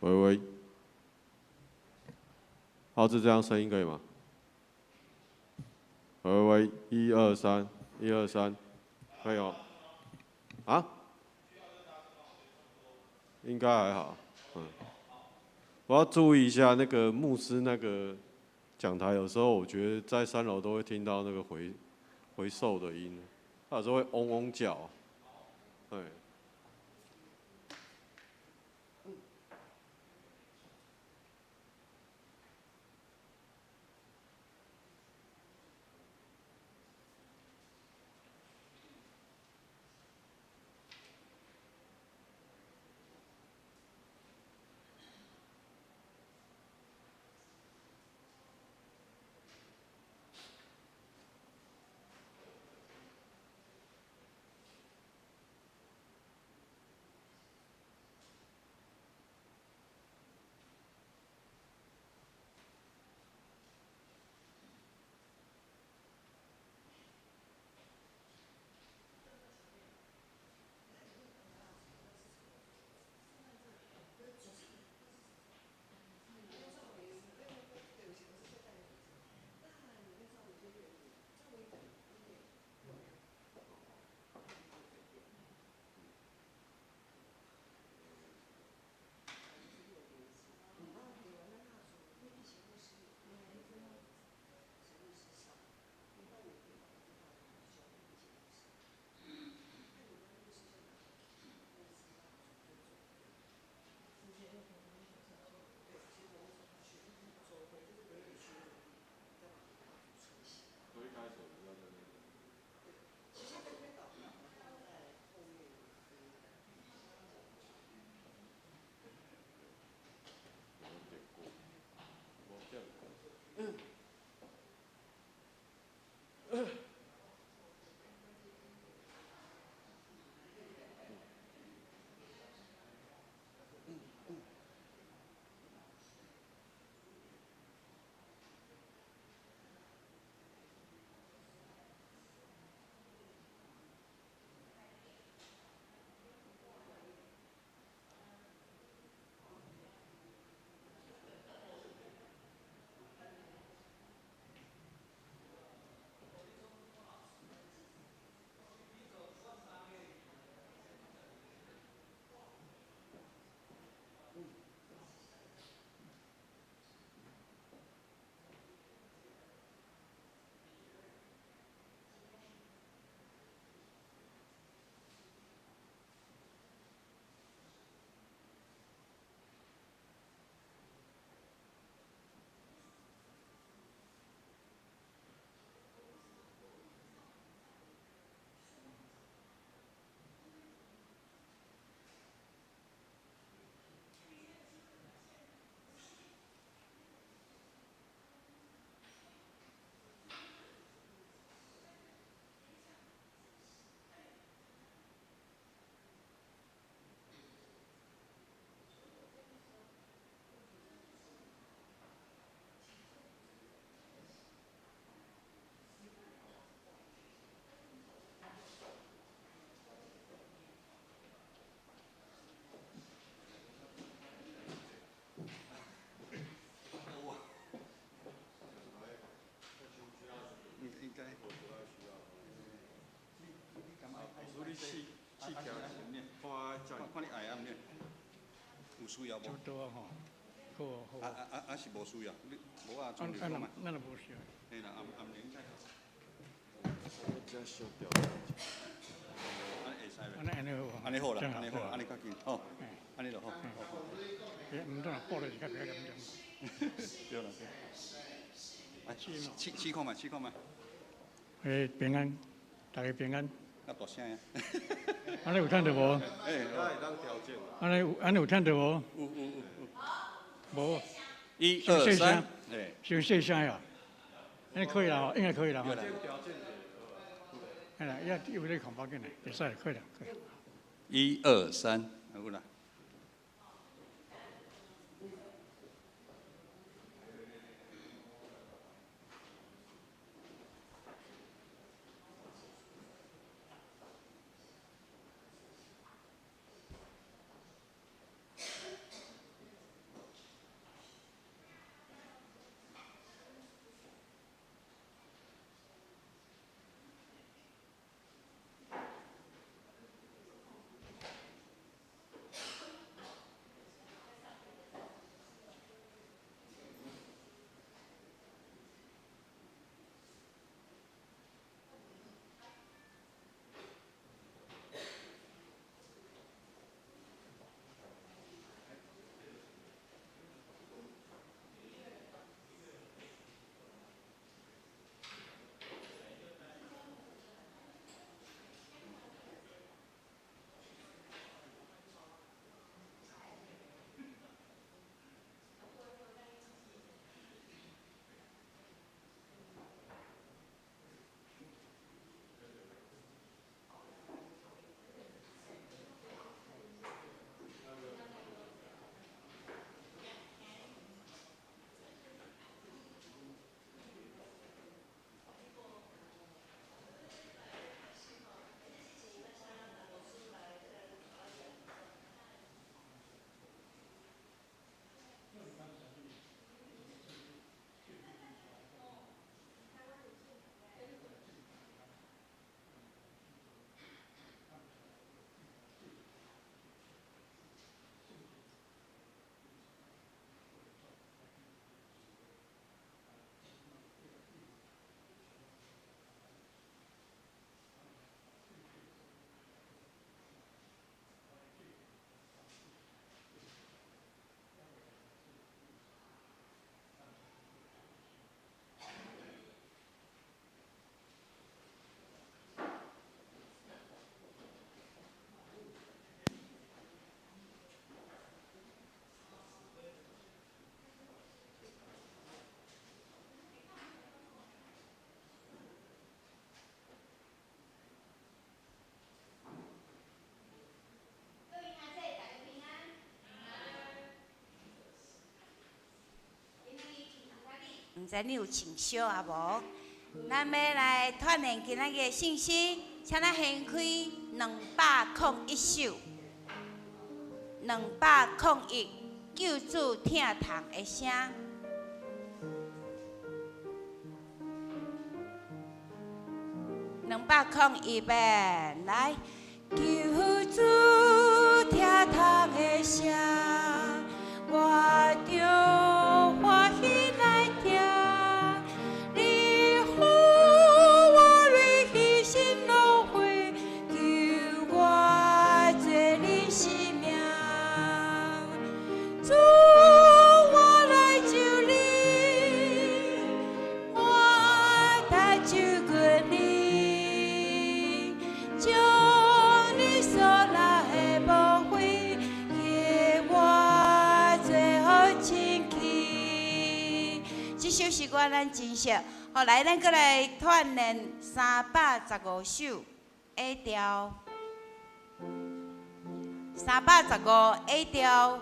喂喂，好，是這樣聲音可以嗎？喂喂，一二三，一二三，可以哦。啊？應該還好，嗯。我要注意一下那個牧師那個講台，有時候我覺得在三樓都會聽到那個回授的音，他有時候會嗡嗡叫，對。看你愛啊，毋有需要無？差不多吼，好好。啊啊啊！是無需要，你無啊？咱咱就無需要。嘿啦，暗暗應該。我遮小掉。按呢會使袂？按呢好。按呢好啦，按呢好，按呢較緊，吼。按呢就好。毋當報了是較比較嚴重。對啦對。來，試試看覓，試看覓。欸，平安，大家平安。較大聲呀！按呢有聽著無？欸，按呢有按呢有聽著無？有有有有。無。一二三，傷細聲呀？按呢可以啦，應該可以啦。哎啦，伊有咧控無要緊的，會使，可以啦，可以。一二三，有啦。知你有穿燒啊無？咱欲來串聯今仔日的信息，請咱掀開201首，201，救主疼痛的聲。201遍，來，救主疼痛的聲，我著歡喜來聽。你予我淚犧牲落血，救我做恁生命。主，我來就你，我來就近你，將你所來的寶血，給我做好清氣。這首詩歌咱真熟，好來，咱閣來串聯315首 A 調，315 A 調，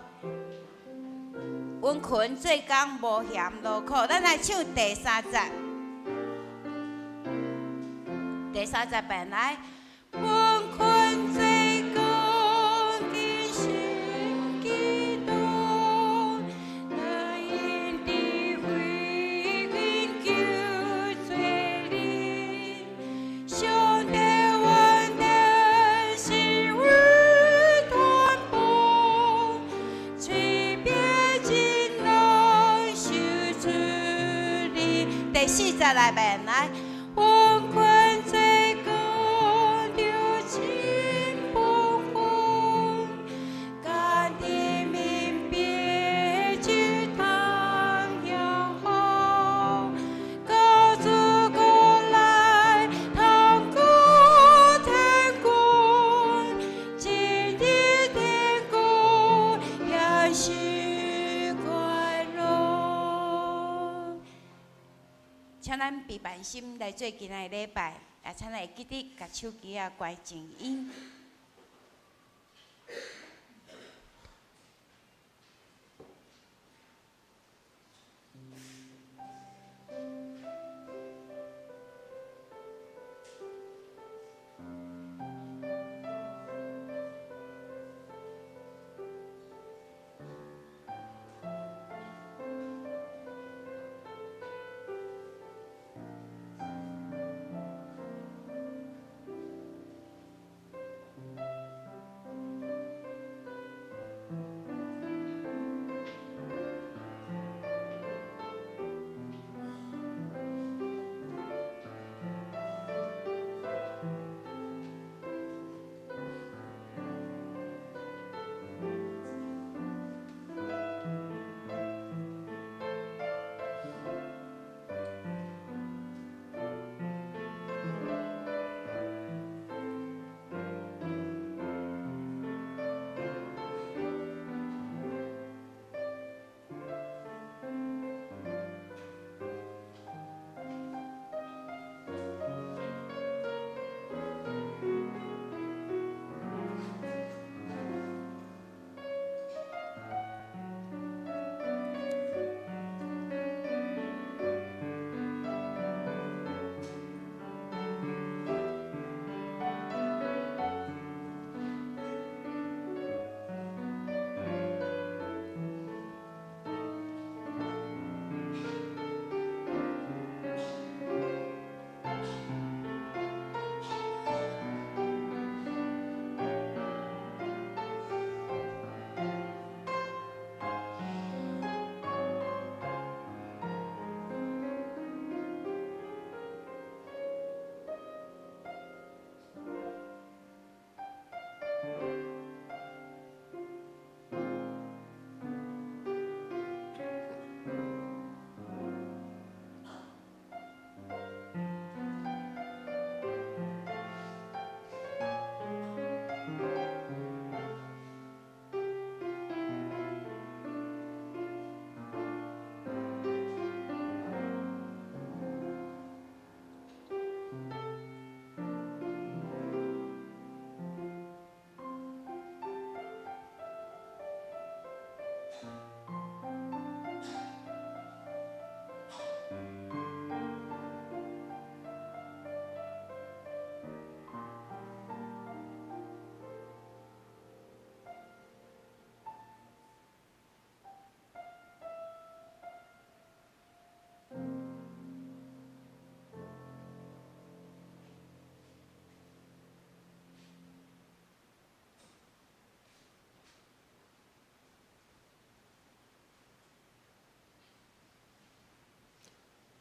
溫群做工無嫌勞苦，咱來唱第三節，第三節遍來，溫群做工堅心激動，能因智慧研究罪人，上帝恩典是為傳播，嘴邊真能受處理。第四節來遍來，溫群做工著真本分，甘甜明白就通享福，高主過來通過天國，今日天國享受快樂。請咱備辦心來做今仔日禮拜，也請咱會記得共手機仔關靜音。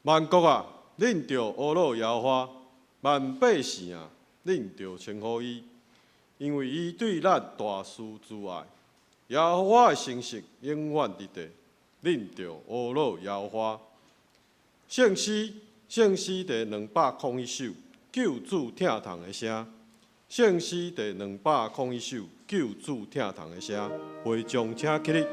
萬國啊，恁著呵咾耶和華；萬百姓啊，恁著稱呼伊，因為伊對咱大施慈愛。耶和華的誠實永遠佇地，恁著呵咾耶和華。聖詩，聖詩第201首，救主疼痛的聲。聖詩第201首，救主疼痛的聲。會眾請起立。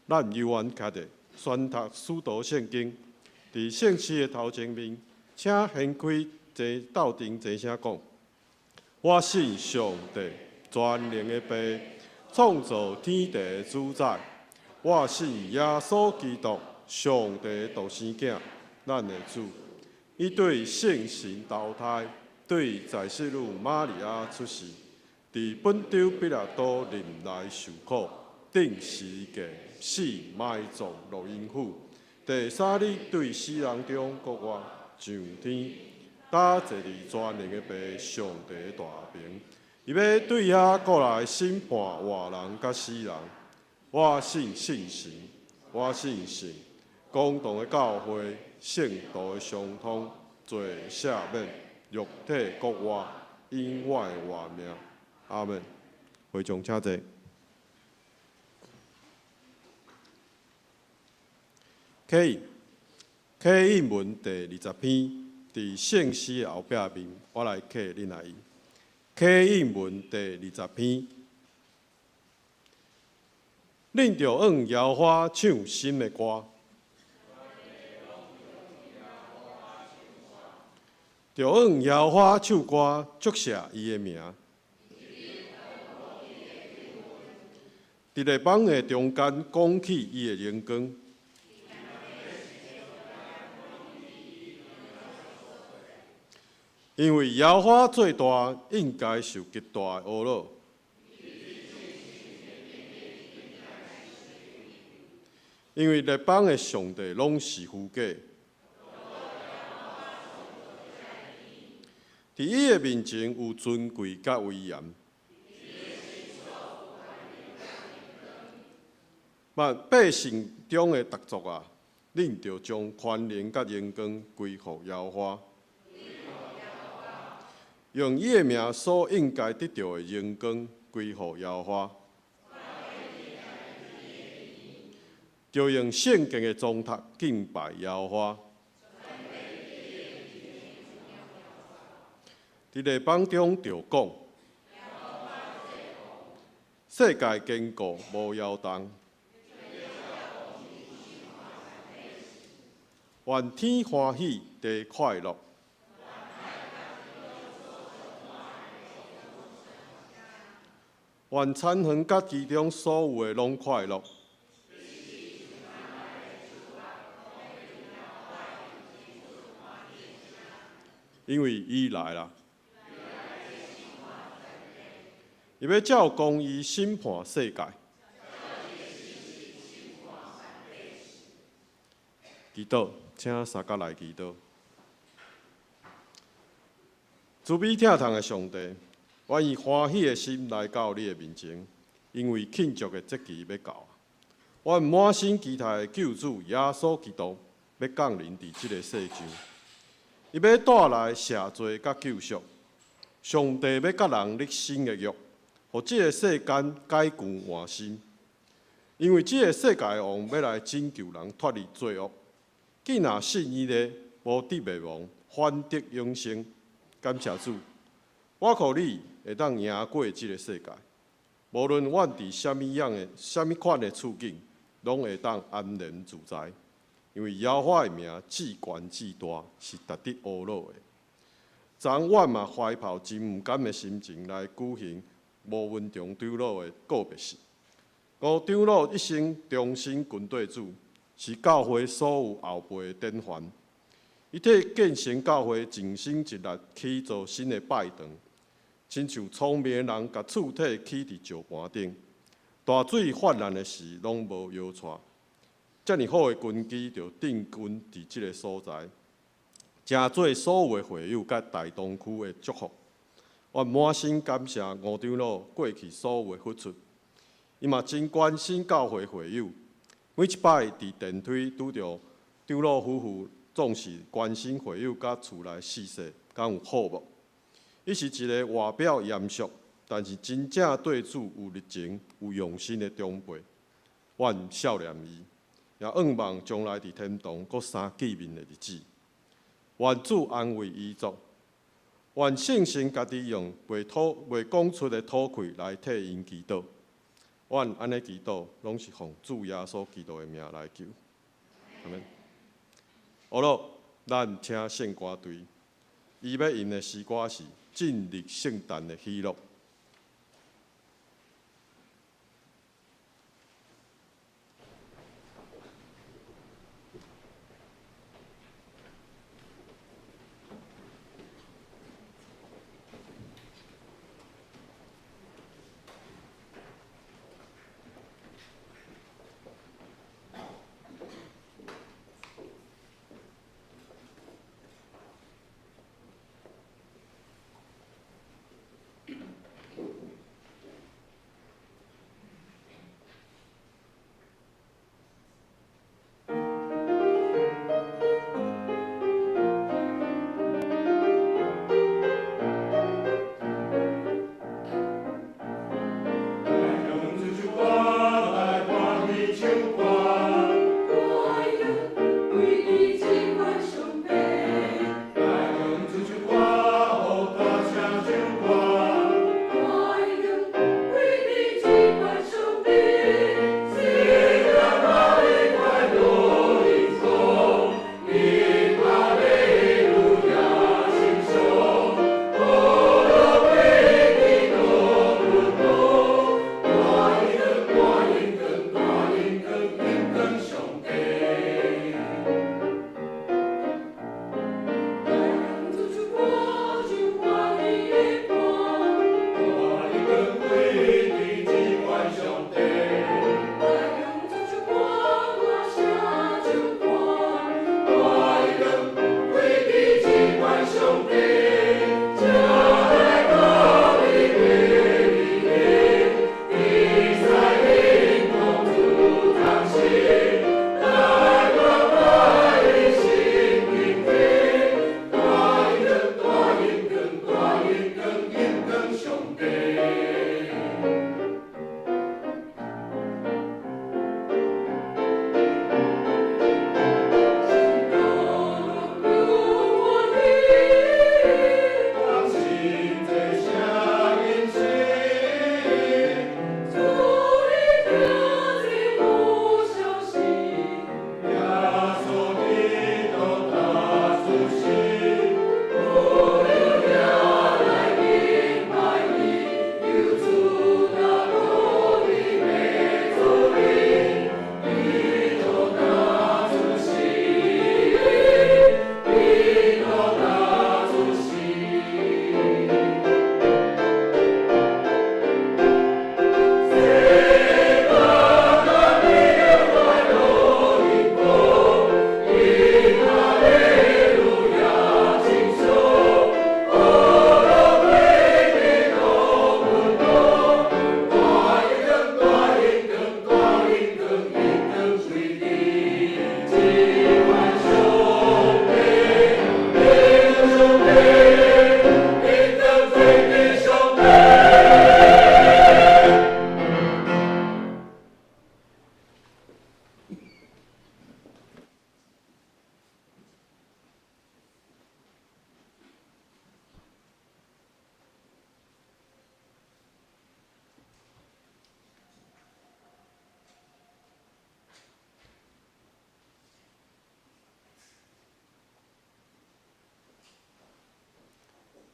咱猶原徛佇宣讀使徒聖經，佇聖詩的頭前面，請掀開齊鬥陣齊聲講：我信上帝全能的父，創造天地的主宰。我信耶穌基督，上帝的獨生囝，咱的主。伊對聖神投胎，對在聖女瑪利亞出世，佇本丟彼拉多忍耐受苦，釘十字架，死埋葬落陰府，第三日對死人中復活，上天，搭坐佇全能的父上帝的大爿。伊欲對遐過來審判活人佮死人。我信聖神，我信聖公同的教會，聖徒的相通，罪赦免，肉體復活，永遠的活命。阿們。會眾請坐。啟印，啟印文第20篇，佇聖詩的後壁面，我來啟恁來印。啟印文第20篇，恁著向耶和華唱新的歌，著向耶和華唱歌，祝謝伊的名。佇列邦的中間講起伊的榮光。因為耶和華最大，應該受極大的呵咾。因為列邦的上帝攏是虛假。佇伊的面前有尊貴佮威嚴。百姓中的逐族啊，恁著將權能佮榮光歸予耶和華，用伊的名所應該得著的榮光歸予耶和華，著用聖潔的裝束敬拜耶和華。佇列邦中著講，世界堅固無搖動。願天歡喜，地快樂。願田園佮其中所有的攏快樂。因為伊來啦，伊欲照公義審判世界。祈禱，請三甲來祈禱。慈悲疼痛的上帝，我以歡喜的心來到你的面前，因為慶祝的節期欲到。阮滿心期待的救主耶穌基督欲降臨佇這个世上，伊欲帶來赦罪佮救贖。上帝欲佮人立新的約，予這个世間改舊換新。因為這个世界的王欲來拯救人脫離罪惡。既若信伊的，無得滅亡，反得永生。感謝主，我靠你會當贏過這个世界。無論阮佇啥物樣的、啥物款的處境，攏會當安然自在。因為耶和華的名至懸至大，是值得呵咾的。昨昏阮嘛懷抱真毋甘的心情來舉行吳文忠長老的告別式。吳長老一生忠心跟綴主，是教會所有後輩的典範。伊替建成教會盡心盡力起造新的拜堂，親像聰明的人共厝體起佇石盤頂，大水泛濫的時攏無搖掣。遮爾好的根基，就定根佇這个所在，成做所有的會友佮大東區的祝福。我滿心感謝吳長老過去所有的付出，伊嘛真關心教會會友。每一擺佇電梯拄著長老夫婦，總是關心會友佮厝內四世敢有好無？伊是一个外表嚴肅，但是真正對主有熱情、有用心的長輩。阮少念伊，也向望將來佇天堂閣相見面的日子。願主安慰遺族，願聖神家己用袂吐袂講出的吐氣來替𪜶祈禱。阮按呢祈禱，攏是奉主耶穌基督的名來求。阿們。好囉，咱請聖歌隊，伊欲用的詩歌是《進入聖誕的喜樂》。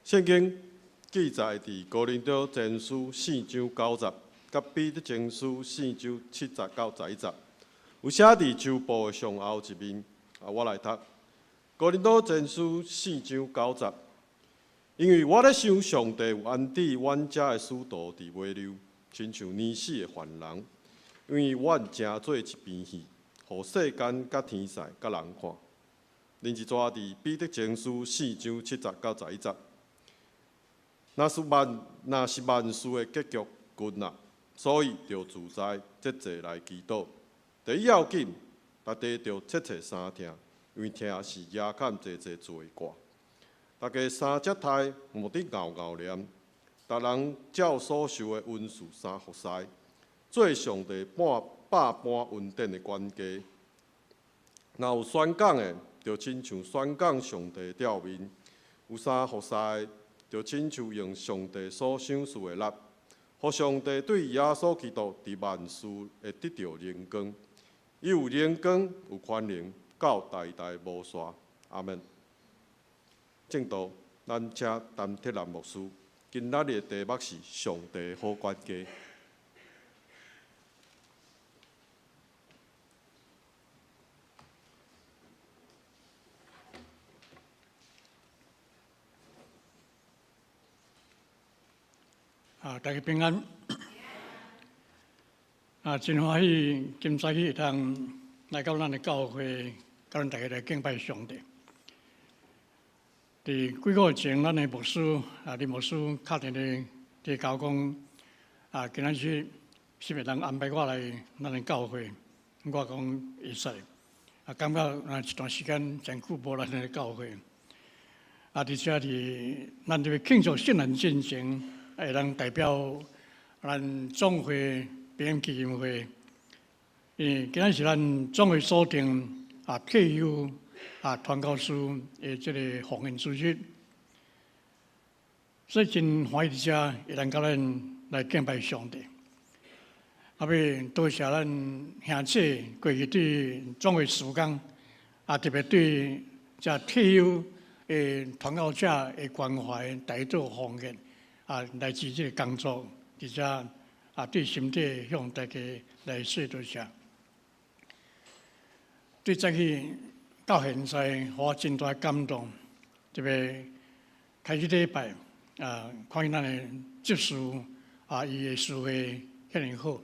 聖經記載佇哥林多前書四章九節，佮彼得前書四章七節到十一節，有寫佇桌布的上後一面。啊，我來讀哥林多前書四章九節，因為我咧想上帝有安置阮遮的使徒佇尾溜，親像年死的凡人，因為阮成做一邊戲，予世間佮天使佮人看。另一逝佇彼得前書四章七節到十一節，若是萬事的結局近啦，所以著自在節制來祈禱。第一要緊，大家著切切三疼，因為疼是壓砍濟濟罪過。大家三隻胎，莫佇敖敖念，逐人照所受的恩賜三服侍，做上帝半百般恩典的管家。若有宣講的，就親像宣講上帝吊面；有三服侍的，就親像用上帝所賞賜的力，予上帝對耶穌基督佇萬事會得著榮光。伊有榮光，有權能，到代代無煞。阿們。正道，咱請陳鐵男牧師。今仔日的題目是上帝好管家。啊，大家平安。啊，真歡喜今早起會當來到咱的教會，佮咱大家來敬拜上帝。佇幾個月前，咱的牧師啊，林牧師敲電話佇交講，啊，今仔日是會當安排我來咱的教會，我講會使。啊，感覺啊一段時間真久無來咱的教會。啊，而且佇咱這個慶祝聖誕進前，會當代表咱總會平安基金會，因為今仔是咱總會鎖定啊退休啊傳教士的這個奉獻之日，所以真歡喜佇遮會當佮咱來敬拜上帝。啊，欲多謝咱兄姊過去對總會事工，啊特別對這退休的傳教者的關懷，來做奉獻，啊來自這個工作，佇遮啊對心底向大家來說多謝。對早起到現在，予我真大感動。特別開始禮拜啊，看見咱的執事啊，伊的事會遐爾好，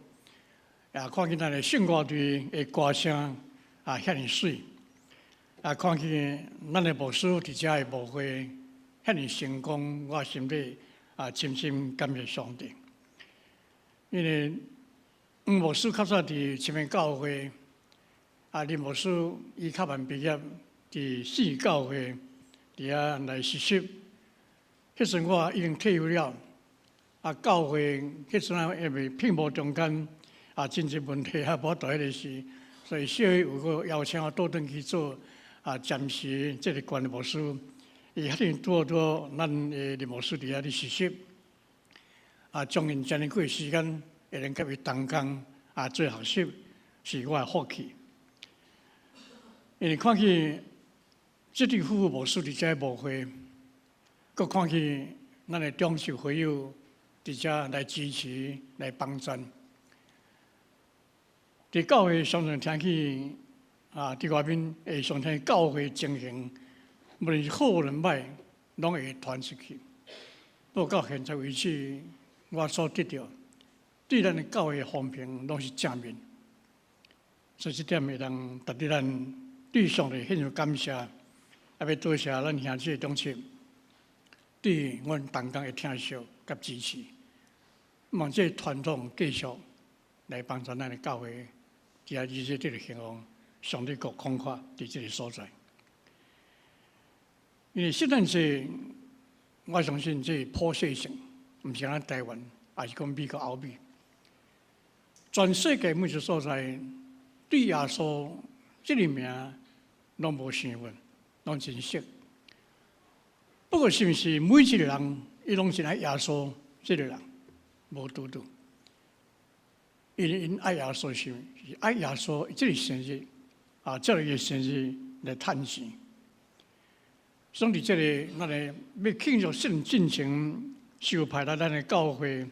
也看見咱的聖歌隊的歌聲啊遐爾媠，啊看見咱的牧師佇遮的牧會遐爾成功，我心底啊深深感謝上帝。因為黃牧師較早佇前面教會。啊，林牧師伊較晚畢業，佇四教會佇遐來實習。彼陣我已經退休了，啊，教會彼陣啊因為聘牧中間啊經濟問題啊無法度彼個時，所以社會有閣邀請我倒轉去做啊暫時這個管理牧師。伊彼陣拄好咱的林牧師佇遐咧實習，啊，將近一年幾時間會能佮伊同工啊做學習，是我的福氣。因為看見這對夫婦牧師佇遮牧會，閣看見咱的長壽會友佇遮來支持、來幫贊。佇教會常常聽起啊，佇外面會常聽教會情形，無論是好論歹，攏會傳出去。不過到現在為止，我所得著對咱的教會風評攏是正面，所以這點會當值得咱對上帝獻上感謝，也欲多謝咱兄姊長執對阮同工的疼惜佮支持，望這個傳統繼續來幫助咱的教會，佇遐日日得著興旺，上帝國擴闊佇這個所在。因為聖誕節，我相信這是普世性，毋是咱台灣，抑是講美國、歐美，全世界每一個所在對耶穌這個名攏無生問，攏真熟。不過，是毋是每一個人伊攏真愛耶穌這個人？無拄拄。因為𪜶愛耶穌是是愛耶穌這個生日啊，這個生日來趁錢。所以佇這个，咱的欲慶祝聖人進前受派來咱的教會，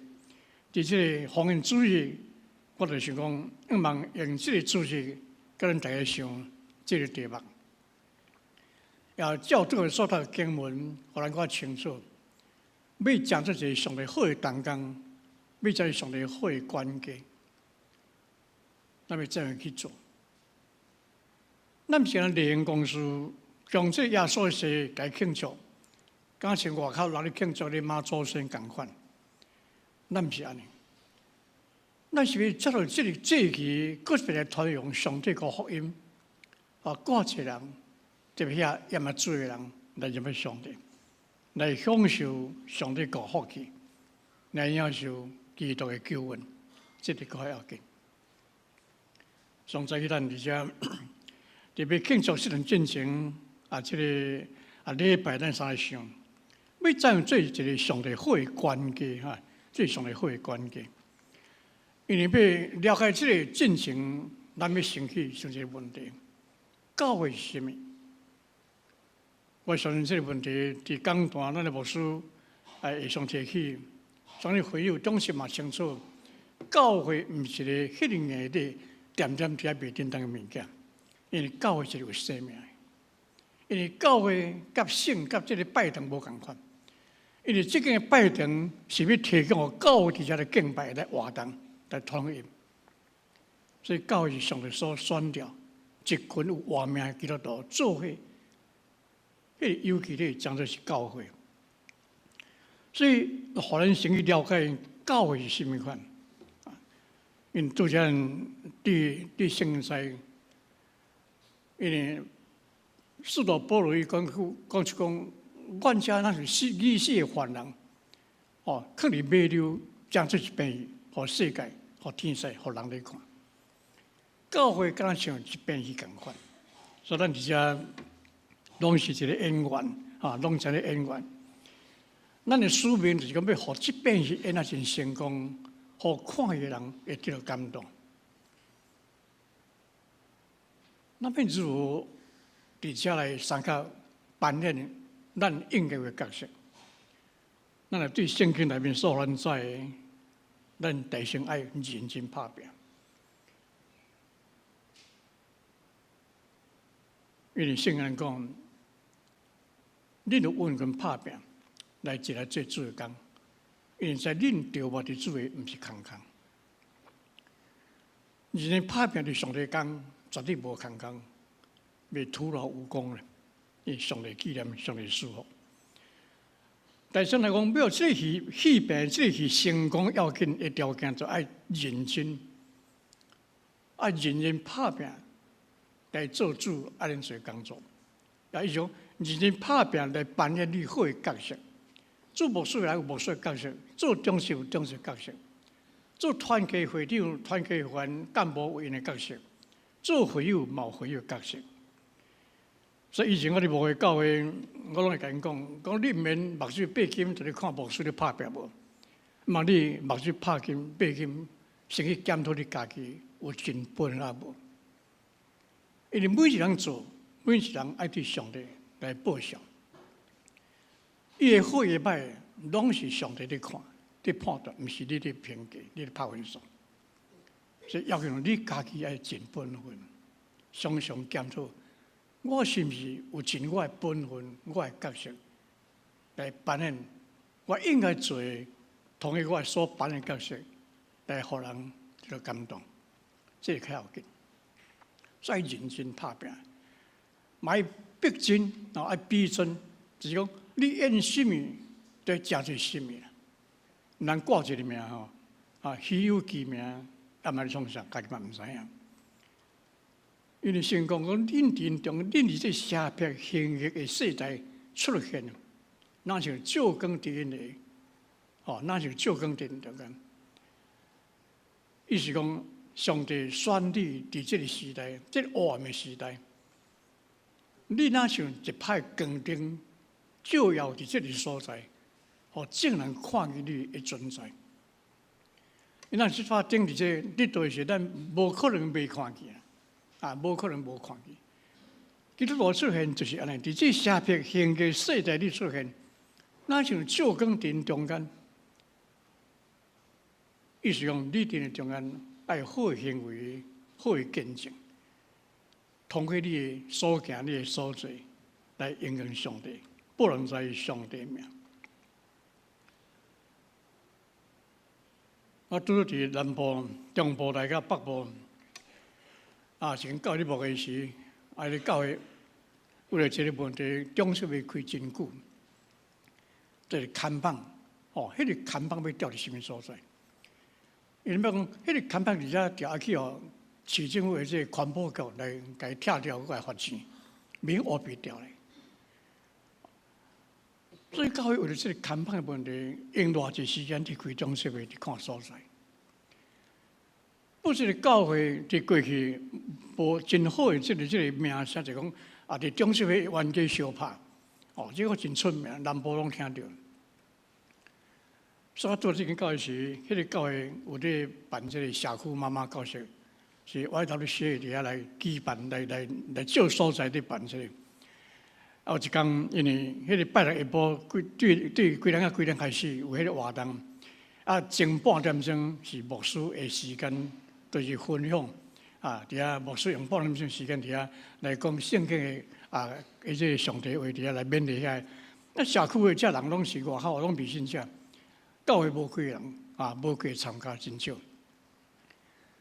佇這个奉獻主日，我就想講，向望用這个主日，共咱大家想這个題目。也照這个所讀的經文，予咱較清楚。欲成做一个上帝好的同工，欲成上帝好的管家，咱欲怎樣去做？咱毋是按例行公事，將這耶穌的生日共慶祝，敢像外口人咧慶祝你媽祖生仝款。咱毋是按呢，咱是欲藉著這个節期，閣一遍來傳揚上帝的福音，啊，閣濟人，特別遐猶未捌主的人來認識上帝，來享受上帝的福氣，來享受基督的救恩，這个較要緊。上早起咱佇遮特別慶祝聖人進前啊，這个啊禮拜咱三個想，欲怎樣做一个上帝好的管家哈？做上帝好的管家，因為欲了解這个進程，咱欲先去想一个問題：教會是啥物？我相信這个問題，佇講壇咱的牧師會上提起，相信會友總是嘛清楚，教會毋是一个彼个硬體，恬恬佇遐賣叮當的物件，因為教會是有生命的，因為教會佮聖佮這个拜堂無仝款，因為這間拜堂是欲提供予教會佇遮來敬拜來活動來統一，所以教會是上帝所選召一群有活命的基督徒做伙。彼个有機體稱做是教會，所以予咱先去了解教會是啥物款。因為拄才佇佇聖經，因為使徒保羅伊講講出講，阮遮若是死已死的犯人，哦，囥佇馬溜成做一遍戲，予世界、予天使、予人咧看。教會敢若像一遍戲仝款，所以咱佇遮攏是一个演員，啊，攏是一个演員。咱的使命就是講，欲予這遍戲演啊真成功，予看戲的人會得到感動。咱欲如何佇遮來相佮扮演咱應該有的角色？咱來對聖經內面所予咱知的，咱大先愛認真拍拚。因為聖經講，恁著穩拳拍拚，來一來做主的工。因為知恁著目佇主的，毋是空空。認真拍拚佇上帝工，絕對無空空，袂徒勞無功咧。因為上帝紀念，上帝祝福。但是來講，欲這个戲戲病，這个戲成功要緊的條件，就愛認真，愛認真拍拚來做主愛恁做的工作。也伊種認真拍拚來扮演你好的角色。做牧師來有牧師的角色，做長執有長執角色，做團契會長、團契會員幹部委員的角色，做會友嘛有會友角色。所以以前我佇牧會教會，我攏會共𪜶講，講你毋免目睭閉緊，就咧看牧師咧拍拚無？嘛你目睭拍緊閉緊，先去檢討你家己有盡本分無？因為每一個人做，每一個人愛對上帝來報償。伊的好伊的歹，攏是上帝佇看、佇判斷，毋是你佇評價、你佇拍分數。所以要求你家己愛盡本分，常常檢討。我是毋是有盡我的本分、我的角色來扮演我應該做的，同意我所扮演的角色來予人得到感動，這個較要緊。所以認真拍拚，嘛愛逼真，然後愛逼真，就是講你演啥物，就成做啥物啦。毋通掛一个名吼，啊，虛有其名，啊嘛咧創啥，家己嘛毋知影。因為聖經講，恁陣中，恁佇這邪僻行惡的世代出現，若像照光佇𪜶的，吼，若像照光佇𪜶中間。意思講，上帝選你佇這个時代，這个黑暗的時代，你若像一擺光燈照耀佇這个所在，予眾人看見你的存在。因為這擺燈佇這，你對時咱無可能袂看見。啊，無可能無看見。基督徒出現就是按呢，佇這邪僻行嘅世代裡出現，若像照光佇𪜶中間。意思講，你佇𪜶中間愛好行為、好的見證，通過你的所行、你的所做來榮耀上帝，不能在上帝名。我拄拄佇南部、中部來到北部，啊，先教會牧會時，啊，咧教會為了這個問題，長執會開真久，這個看板，哦，彼個看板欲吊佇啥物所在？𪜶欲講，彼個看板佇遮吊去予市政府的這個環保局來共伊拆掉，閣來罰錢，免烏白吊咧。所以教會為了這個看板的問題，用偌濟時間去開長執會，去看所在。不這個教會佇過去無真好的這個名聲，就講啊，佇長執會冤家相拍，哦，這個真出名，南部攏聽著。所以我做這間教會時，彼個教會有咧辦這個社區媽媽教室，是 YWCA 佇遐來舉辦，來來來借所在咧辦這個。啊，有一工，因為彼個拜六下晡幾對對幾點到幾點開始有彼個活動，啊，前半點鐘是牧師的時間，就是分享，啊，佇遐牧師用半點鐘時間佇遐來講聖經的啊，伊這個上帝話佇遐來勉勵遐。啊，社區的遮人攏是外口攏未信者。教會無幾個人啊，無幾個參加真少。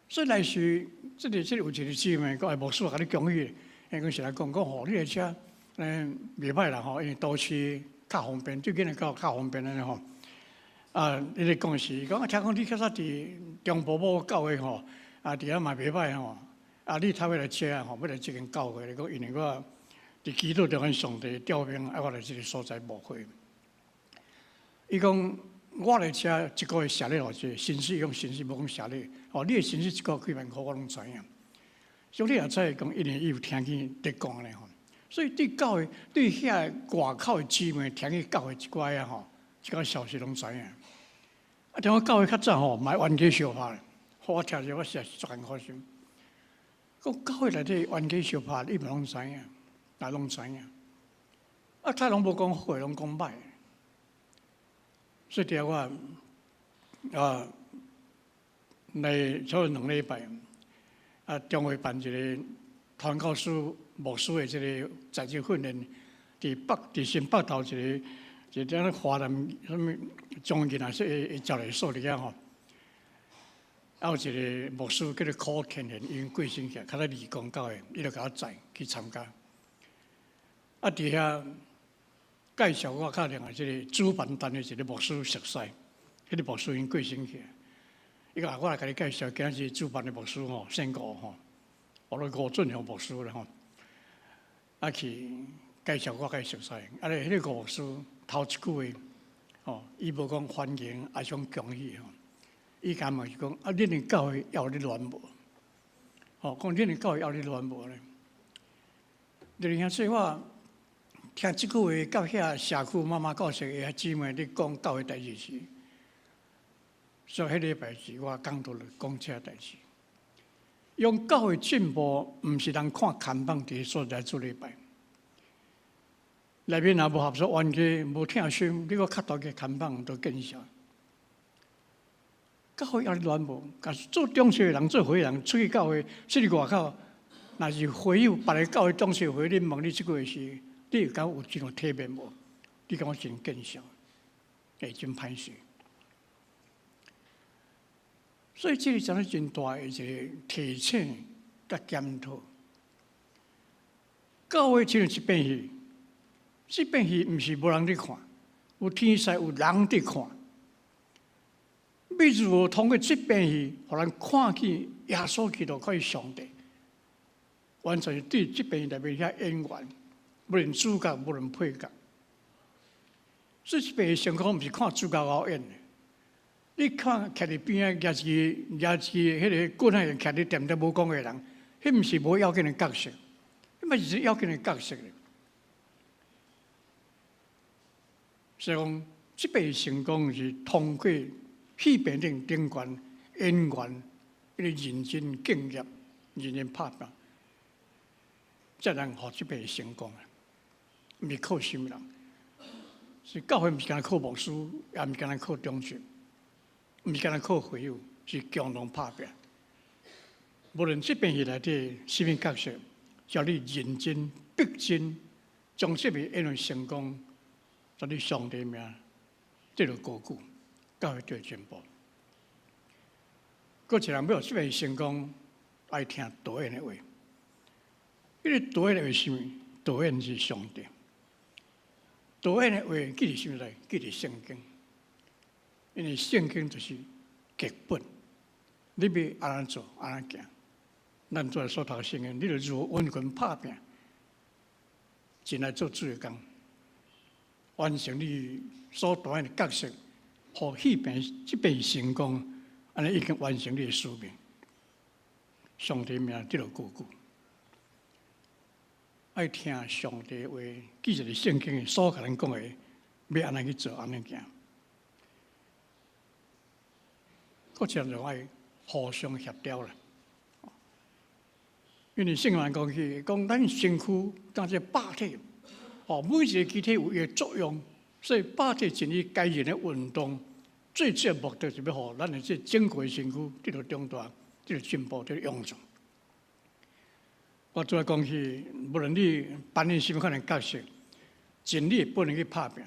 所以來時，這個有一個姊妹講，牧師共你恭喜，伊講是來講講吼，你的車袂歹啦吼，因為都市較方便，最緊要較較方便按呢吼。啊，伊咧講是講啊，聽講你較早佇中部某教會吼，啊，佇遐嘛袂歹吼。啊，你頭尾來遮吼，欲來這間教會，伊講因為我佇基督中間上帝調兵，愛我來這個所在牧會。伊講。我來遮一個月謝禮偌濟，薪水講薪水無講謝禮，哦，你的薪水一個月幾萬箍，我攏知影。所以你也知講，因為伊有聽見佇講咧吼，所以對教會對遐外口的姊妹聽見教會一寡仔吼，一寡消息攏知影。啊，聽講教會較早吼，嘛冤家相拍，我聽著我實在是足艱苦心。講教會內底冤家相拍，你嘛攏知影，也攏知影。啊，他攏無講好的，攏講歹。所以佇我啊，來差不多兩禮拜，啊，中會辦一個傳教士牧師的這個在職訓練，佇北佇新北投一個一個華南啥物中囡仔說會招來所佇遐吼，啊有一個牧師叫做柯天賢，已經過身去，較早義工教會，伊就共我載去參加，啊佇遐。介紹我佮另外這個主辦單位一個牧師熟似，彼個牧師已經過身去。伊講我來共你介紹，今仔日主辦的牧師吼，姓吳吼，我咧吳俊雄牧師咧吼。啊去介紹我共伊熟似，啊咧彼個吳牧師頭一句話，吼，伊無講歡迎，抑是講恭喜吼，伊共問是講啊，恁的教會猶咧亂無？吼，講恁的教會猶咧亂無咧？就是兄說我。聽這句話，佮遐社區媽媽教室的姊妹咧講教會代誌時，所以彼禮拜是我講道咧講這個代誌。用教會進步，毋是人看看板佇所在做禮拜，內面若無合作冤家，無疼心，你閣較大个看板都見效。教會猶咧亂無？假使做長執的人、做會人出去教會，出去外口，若是會友別个教會長執會，恁問你這句話時，你會感覺有真有體面無？你感覺真見笑，會真歹勢。所以這個真是真大的一個提醒佮檢討。教會像一遍戲，這遍戲毋是無人佇看，有天使有人佇看。欲如何通過這遍戲，予咱看見耶穌基督佮上帝，完全是對這遍戲內面遐演員，無論主角，無論配角。所以這遍戲成功，毋是看主角𠢕演的。你看徛佇邊仔，舉一支舉一支彼個棍仔，徛佇恬恬無講話的人，彼毋是無要緊的角色，彼嘛是要緊的角色。所以講，這遍成功是通過戲棚頂頂懸演員，彼個認真敬業、認真拍拼。才能予這邊成功啊！毋是靠啥物人，是教會毋是干焦靠牧師，也毋是干焦靠長執，毋是干焦靠會友，是共同拍拚。無論這邊戲內底啥物角色，只要你認真、逼真，將這邊演會成功，將你上帝名得到高舉，教會就會進步。閣一人欲這邊成功，愛聽導演的話。彼個導演的話是啥物？導演是上帝。導演的話記佇啥物內？記佇聖經。因為聖經就是劇本。你欲按怎做，按怎行。咱做所讀聖經，你就如何殷勤拍拚，盡力做主的工，完成你所擔的角色，予戲邊這邊成功，按呢已經完成你的使命。上帝名得到高舉，愛聽上帝話，記住聖經所共咱講的，欲按怎去做，按怎行。閣一項就愛互相協調啦。因為聖經講起，講咱身軀當這百體，哦，每一個肢體有伊的作用，所以百體盡力該人的運動，最主要目的是欲予咱的這整個身軀得到長大，得到進步，得到勇壯。我拄仔講起，無論你扮演啥物款的角色，盡力本能去拍拚，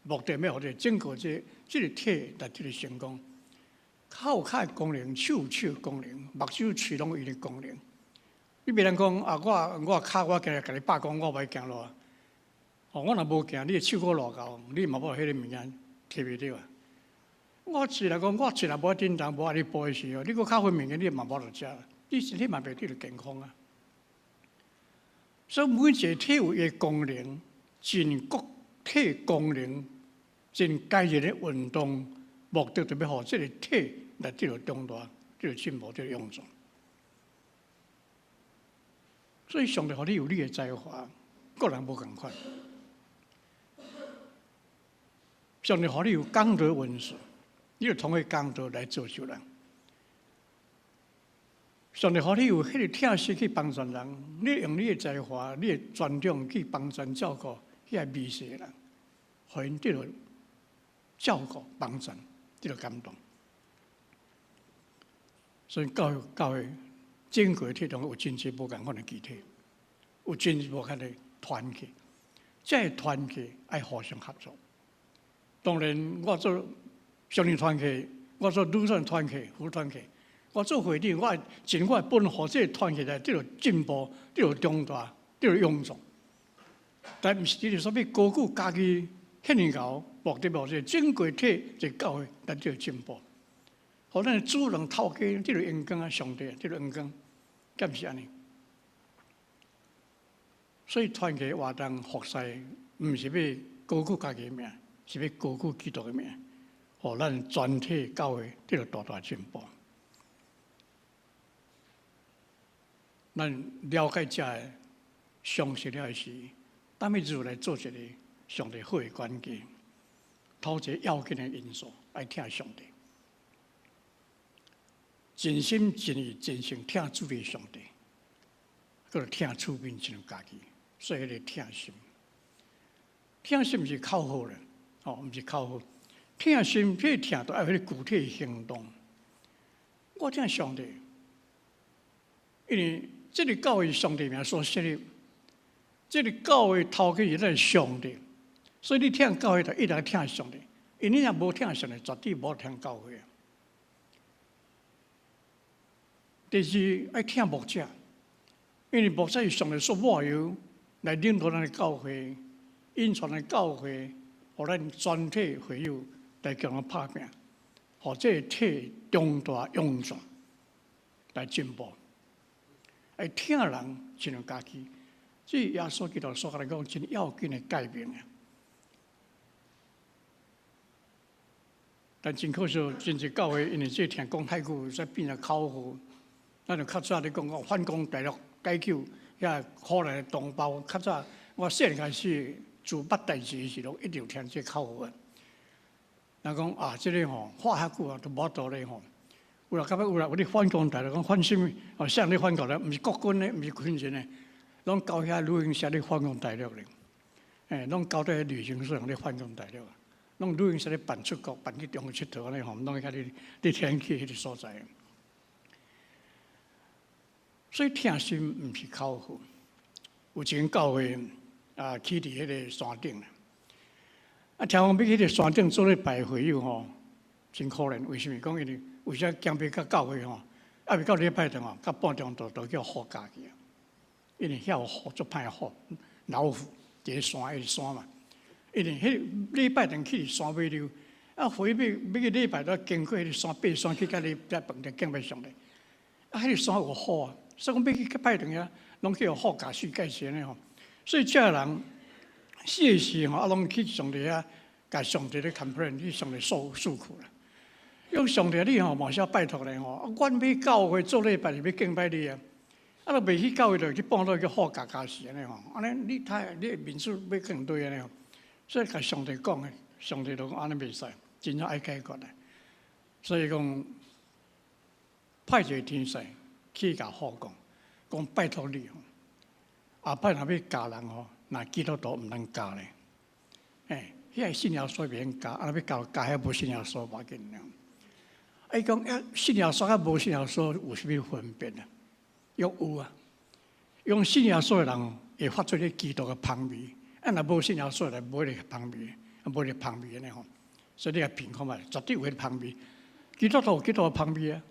目的欲予這整個這個體來得到成功。跤有跤的功能，手有手的功能，目睭喙攏有伊的功能。你袂當講啊！我跤我今日共你罷工，我無愛行路啊！哦，我若無行，你的手閣偌厚，你嘛無彼個物件提袂著啊！我喙來講，我喙若無愛振動，無愛你哺的時候，你閣較好物件，你嘛無得食，你身體嘛袂得到健康啊！所以每一個體有伊的功能，盡各體功能，盡該人的運動，目的就欲予這個體來得到長大，得到進步，得到勇壯。所以上帝予你有你的才華，各人無仝款。上帝予你有講道恩賜，你就通過講道來造就人。上帝予你有彼個疼惜去幫助人，你用你的才華、你的專長去幫助照顧彼個微細的人，予𪜶得到照顧、幫助，得到感動。所以教會教會整個體中有真濟無仝款的肢體，有真濟無仝款的團體，這個團體愛互相合作。當然，我做少年團體，我做女生團體、婦團體，我做會長，我愛盡我的本分，這個團體來得到進步、得到長大、得到勇壯。但毋是只是說欲高舉家己遐爾𠢕，目的無是整個體這教會來得到進步。予咱的主人頭家得到榮光啊，上帝得到榮光，敢毋是按呢？所以團契活動服侍，毋是欲高舉家己的名，是欲高舉基督的名，予咱全體教會得到大大進步。咱了解這個常識了時，當欲如何來做一個上帝好的管家？頭一個要緊的因素，愛疼上帝，盡心盡意盡性疼主的上帝，閣疼厝邊親像家己，所以彼個疼心，疼心毋是口號咧，哦，毋是口號，疼心，彼個疼都愛彼個具體行動。我疼上帝，因為這個教會是上帝名所設立，這個教會頭家是咱上帝，所以你疼教會就一定疼上帝。因為你若無疼上帝，絕對無疼教會。第二，愛疼牧者，因為牧者是上帝所抹油來領導咱的教會，引導咱的教會，予咱全體會友來共同拍拚，予這個體長大勇壯來進步。愛疼人親像家己，這是耶穌基督所共咱講真要緊的誡命啊！但真可惜，真濟教會因為這聽講太久，才變成口號。咱就較早咧講講反攻大陸解救遐苦難的同胞。較早我細漢開始做捌代誌的時，攏一直有聽這口號啊。人講啊，這個吼喊遐久啊，都無法度咧吼。有啦，到尾有啦，有咧反攻大陸講反啥物？哦，啥人咧反攻咧？毋是國軍咧，毋是軍人咧。攏交遐旅行社咧反攻大陸咧，攏交佇旅行社咧反攻大陸，攏旅行社咧辦出國、辦去中國𨑨迌按呢吼，攏遐咧咧天氣彼個所在。所以疼心毋是口號。有一間教會啊，起佇彼個山頂啦。啊，聽講欲去彼個山頂做禮拜會友吼，真可憐。為啥物？講因為為啥行袂到教會吼？猶未到禮拜堂吼，到半中途就叫虎咬去啊！因為遐有虎，足歹虎，老虎佇咧山，彼個山嘛。因為彼禮拜堂起佇山尾溜，啊，回欲欲去禮拜都經過彼個山，爬山去到禮拜飯店敬拜上帝。啊，彼個山有虎啊，所以講欲去拜堂遐，攏去予虎咬死蓋死按呢吼。所以這人死的時吼，啊，攏去上帝遐，共上帝咧 complain，去上帝訴苦啦。講上帝你吼嘛是拜託咧吼，阮欲教會做禮拜是欲敬拜你啊，啊，若袂去教會就去半路去虎咬咬死按呢吼，按呢你睇你的面子欲放佗按呢吼，所以共上帝講的，上帝就講按呢袂使，真正愛解決的。所以講派一個天使去共虎講，講拜託你吼，後擺若欲咬人吼，若基督徒毋通咬咧，遐個信耶穌袂用咬，啊若欲咬咬遐無信耶穌無要緊爾。伊講啊，信耶穌佮無信耶穌有啥物分別啊？伊講有啊，用信耶穌的人會發出咧基督的芳味，啊若無信耶穌的人無彼個芳味，無彼個芳味按呢吼。所以你來品看覓，絕對有彼個芳味。基督徒有基督的芳味啊，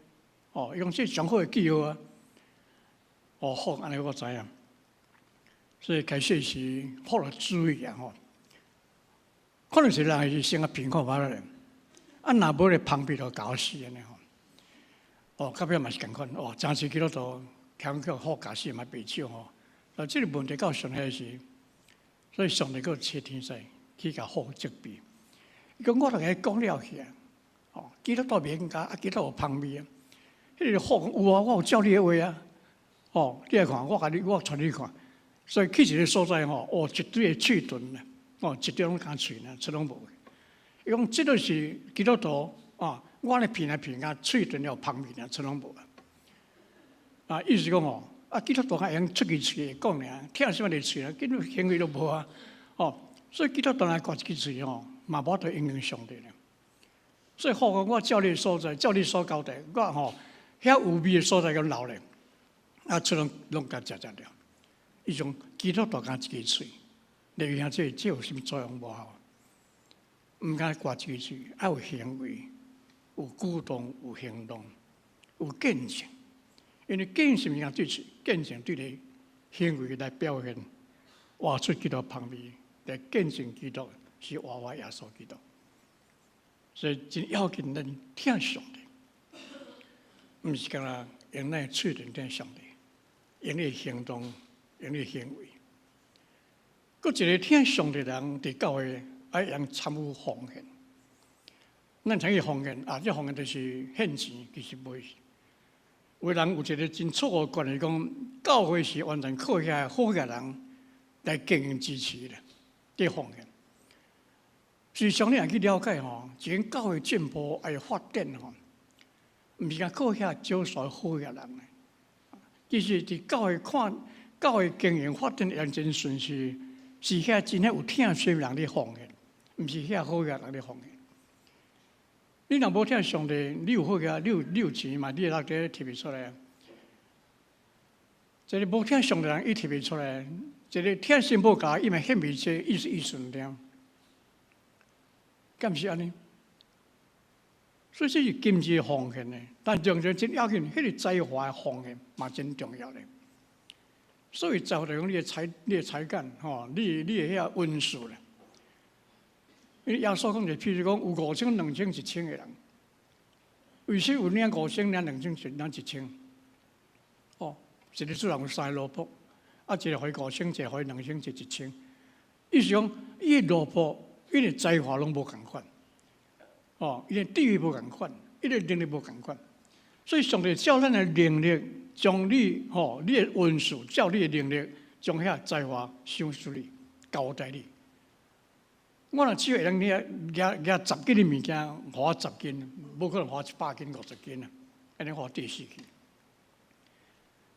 哦，伊講這上好的記號啊。哦，好，按呢我知影。所以開始時好來注意啊吼，可能是人是先來品看覓咧。啊，若無咧芳味就咬死按呢吼。哦，到尾嘛是仝款，哦，真濟基督徒聽叫虎咬死嘛袂少吼。啊，這個問題到上帝時，所以上帝閣差天使去共虎責備。伊講我同伊講了去啊，哦，基督徒袂用咬，啊，基督徒有芳味啊。彼個虎講有啊，我有照你的話啊，哦，你來看，我共你，我帶你看。所以去一個所在吼，哦，一堆的喙唇啊，哦，一堆攏干喙爾，出攏無。伊講這個是基督徒啊，我咧聞來聞啊，喙唇有芳味爾，出攏無啊。啊，意思講吼，啊，基督徒較會用出去喙講爾，疼什麼的喙啊，根本行為都無啊。哦，所以基督徒來掛一支喙吼，嘛無法度應用上帝咧。所以虎講我照你的所在，照你所交代，我吼遐有味的所在佮留咧，啊，出攏攏共食食了。伊種基督徒敢一支喙，你聽這有啥物作用無效？毋敢掛一支喙，愛有行為，有舉動，有行動，有見證。因為見證物件對喙，見證對你行為來表現，活出基督芳味，來見證基督是活活耶穌基督。所以真要緊，咱疼上帝，毋是干焦用咱的喙唇疼上帝，用你的行動，用你的行為。閣一個疼上帝人佇教會愛用參與奉獻。咱聽伊奉獻啊，這奉獻就是獻錢，其實袂。有人有一個真錯誤觀念，講教會是完全靠遐好額人來經營支持的，佇奉獻。事實上，你若去了解吼，一間教會進步愛發展吼，毋是干靠遐少數好額人的。其實佇教會看教會經營發展會真順序，是遐真正有疼心人咧奉獻，毋是遐好額人咧奉獻。你若無疼上帝，你有好額，你有錢嘛？你會當提袂出來。一個無疼上帝人，伊提袂出來；一個疼心無夠，伊嘛獻袂出，意思意思爾。敢毋是按呢？所以這是金錢奉獻的，但重要真要緊，彼個才華的奉獻嘛真重要的。所以才華就講你的才幹，吼，你的遐恩賜咧。因為耶穌講就，譬如講有5千、2千、1千個人，為什麼有領5千、領2千、領1千？哦，一個主人有三個奴僕，啊，一個予5千，一個予2千，一個1千。意思講，伊的奴僕，伊的才華攏無仝款，哦，伊的智慧無仝款，伊的能力無仝款。所以上帝照咱的能力，將你吼，你的恩賜，照你的能力，將遐才華賞賜你，交代你。我若只會當舉舉10斤的物件，予我十斤，無可能予我100斤、50斤啊，按呢予我跌死去。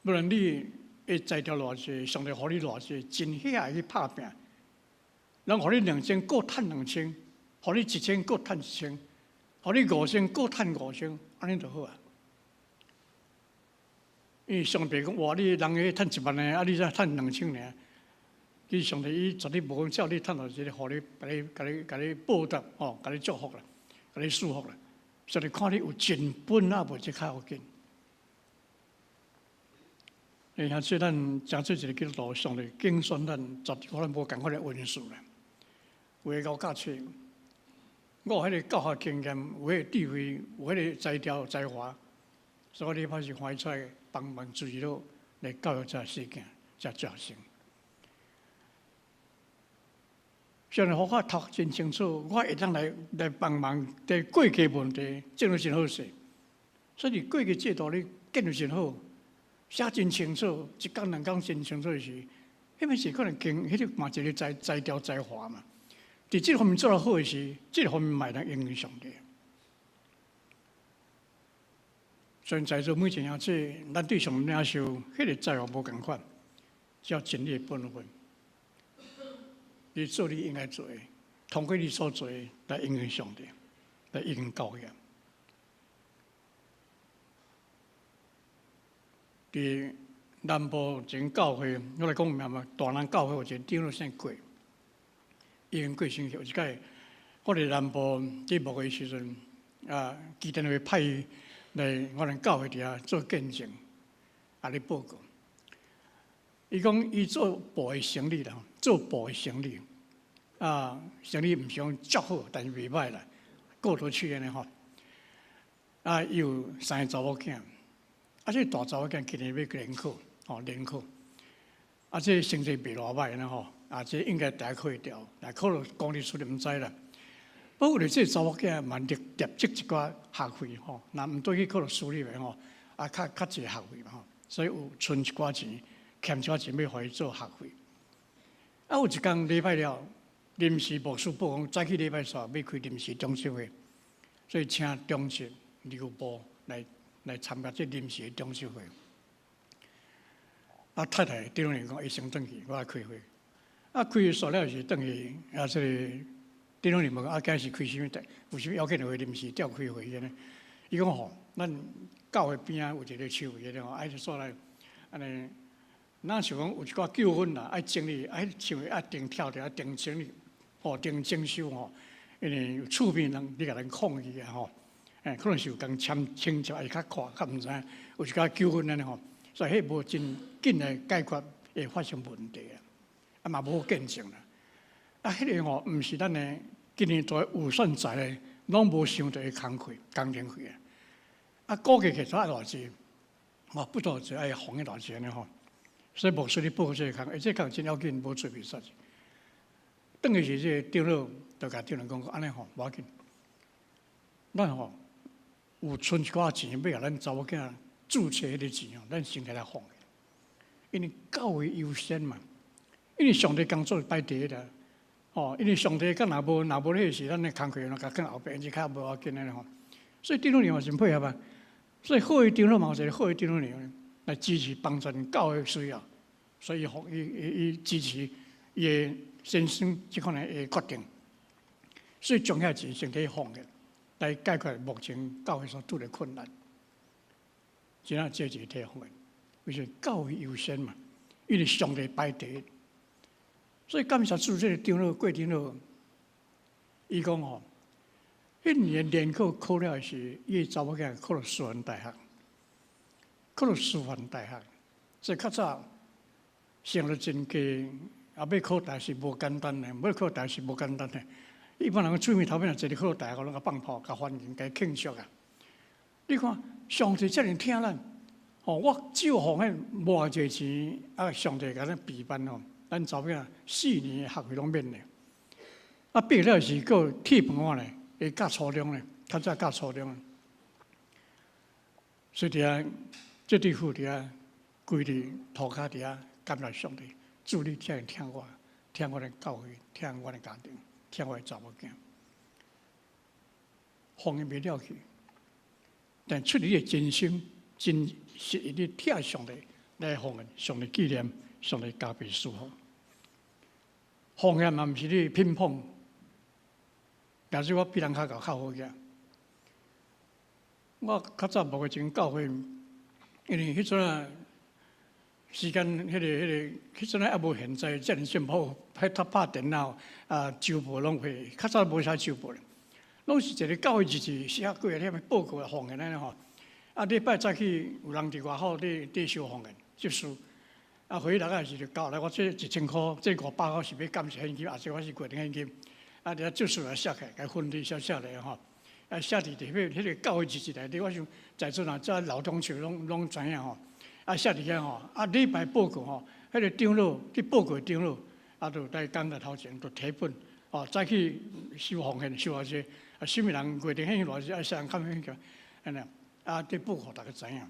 無論你會才調偌濟，上帝予你偌濟，盡遐去拍拚。人予你兩千，閣趁兩千；予你一千，閣趁一千；予你五千，閣趁五千，按呢就好啊。因為上帝講：哇，你人家趁1萬呢，啊，你才趁2000爾。其實上帝伊絕對無講照你趁偌濟，予你，共你，共你，共你報答，吼，共你祝福啦，共你祝福啦。上帝看你有盡本啊無，這較要緊。欸，兄弟，咱誠做一個基督徒，上帝揀選咱，絕對可能無仝款的恩賜啦。有的𠢕教冊，我有彼個教學經驗，有彼個智慧，有彼個才調才華，所以我禮拜是歡喜出來幫忙注意到來教育這事件，這學生。上帝予我讀真清楚，我會當來幫忙佇過去問題，進入真好勢。所以過去制度你建立真好，寫真清楚，一工兩工真清楚的時，彼物是可能經，彼個嘛一個才調才華嘛。佇這方面做得好的時，這個方面嘛會當應用上帝。所以在座每一個這，咱對上領受，彼個才華無仝款，只要盡你的本分，你做你應該做的，通過你所做的來應用上帝，來應用教會。佇南部一間教會，我來講名嘛，大南教會有一個長老姓郭，已經過身去。有一擺，我佇南部佇牧會時陣，啊，基甸會派伊來我們教會佇遐做見證，啊，咧報告。伊講伊做布的生意啦，做布的生意，啊，生意毋是講足好，但是袂歹啦，過得去按呢吼。啊，伊有三个查某囝。啊，這個大查某囝今年欲聯考，吼聯考。啊，這個成績袂偌歹呢吼，啊，這應該大考會著，但考著公立私立毋知啦。不過這個查某囝嘛立積一寡學費吼，若毋對去考著私立的吼，啊，較濟學費嘛吼，所以有存一寡錢，欠一寡錢欲予伊做學費。啊，有一工禮拜了，臨時牧師報講早起禮拜三欲開臨時長執會，所以請長執劉部來參加這臨時的長執會。啊，太太長老講，伊先轉去，我來開會。啊，開會煞了時轉去，啊，這個長老問講，啊，今日是開啥物會？有啥物要緊的會臨時調開會議呢？伊講吼，咱教會邊仔有一個樹位吼，愛煞來按呢，若是講有一寡糾紛啦，愛整理，愛像愛定跳著，愛定整理，吼，定整修吼，因為厝邊人你共人抗議啊吼。欸，可能是有共簽清楚，會較快，較毋知影有一寡糾紛按呢吼，所以彼無真緊來解決會發生問題啊，啊嘛無見證啦。啊，彼個吼毋是咱的今年做預算財的，攏無想著的工費、工程費啊。啊，估計起來愛偌濟，吼，不多濟愛放去偌濟按呢吼。所以牧師咧報這個工，欸，這個工真要緊，無做袂煞。轉去時，這個長老就共長老講講，按呢吼無要緊，咱吼。有存一寡錢，欲予咱查某囝注冊彼個錢哦，咱先共來放。因為教會優先嘛，因為上帝工作擺第一啦，吼，因為上帝敢若無彼個時，咱的工課攏共囥後壁，這較無要緊的吼。所以長老嘛真配合啊，所以好的長老嘛有一個好的長老來支持幫助教會需要，所以伊支持伊的先生這款的決定，所以將遐錢先去放的。來解決目前教會所拄的困難，真正這是體會，為什麼教會優先嘛？因為上帝擺第一，所以感謝主這個長老郭長老，伊講吼，彼年聯考考了時，伊的查某囝考著師範大學，考著師範大學，所以較早升著真低，啊，欲考大學是無簡單的，欲考大學是無簡單的。一般人喙尾頭尾若一个考大學，攏共放炮、共歡迎、共慶祝啊！你看，上帝遮爾疼咱，吼！我只有予彼無偌濟錢，啊！上帝共咱備辦吼，咱查某囝4年的學費攏免咧。啊，畢業了時閣鐵飯碗咧，會教初中咧，較早教初中。所以佇遐，這對夫佇遐跪佇塗跤佇遐感謝上帝，主你遮爾疼我，疼我的教會，疼我的家庭。疼我的查某囝，放伊袂了去，但出於伊的真心、真實意的疼上帝來來奉獻，上帝紀念，上帝加倍祝福。奉獻嘛，毋是你品捧，但是我比人較較較好額。我較早無個前教會，因為彼陣啊時間，彼陣啊猶無現在遮爾進步，彼較拍電腦啊，周報攏會，較早無啥周報咧，攏是一個教會日子寫幾個遐報告奉獻按呢吼。啊，禮拜早起有人佇外口佇收奉獻執事，啊，回來個時就交來我這1000箍，這500箍是欲感謝獻金，抑是我是月頂獻金。啊，佇遐執事來寫起來，共分類寫寫來吼。啊，寫佇彼個教會日誌內底，我想在座若遮老同學攏知影吼。啊，寫佇遐吼，啊，禮拜報告吼，彼個長老去報告長老，啊，就來講台頭前就提本，哦，早起收奉獻收偌濟，啊，啥物人月頂獻金偌濟，啊，啥人較獻金，按呢，啊，佇報告逐家知影。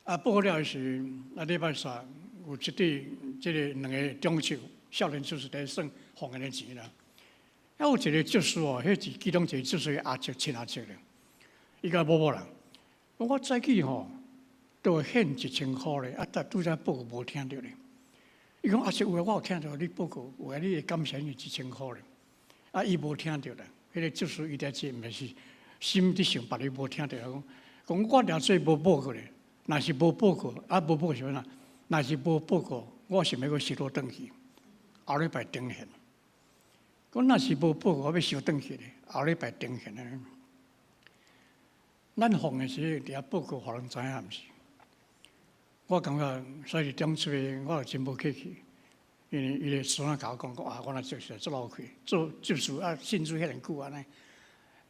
啊，報告了時，啊，禮拜三有一對這个兩个中秋少年就是佇算奉獻的錢啦。啊，有一個執事哦，彼是其中一個執事阿叔親阿叔咧，伊共某某人，我早起吼都獻1000箍咧，啊，但拄才報告無聽著咧。伊講阿叔有話我有聽著你報告，有話你會感謝伊一千箍咧。啊，伊無聽著啦，彼個執事伊佇這毋是心佇想別个無聽著，講講我掠做無報告咧，若是無報告，啊無報告是按怎？若是無報告，我想欲閣收倒轉去，後禮拜重獻。講若是無報告，我欲收轉去咧，後禮拜重獻咧。咱奉獻時佇遐報告，予人知影毋是？我感覺所以中出我就真無客氣，因為伊个孫仔共我講講啊，我若做事做老氣，做執事啊，信主遐爾久按呢，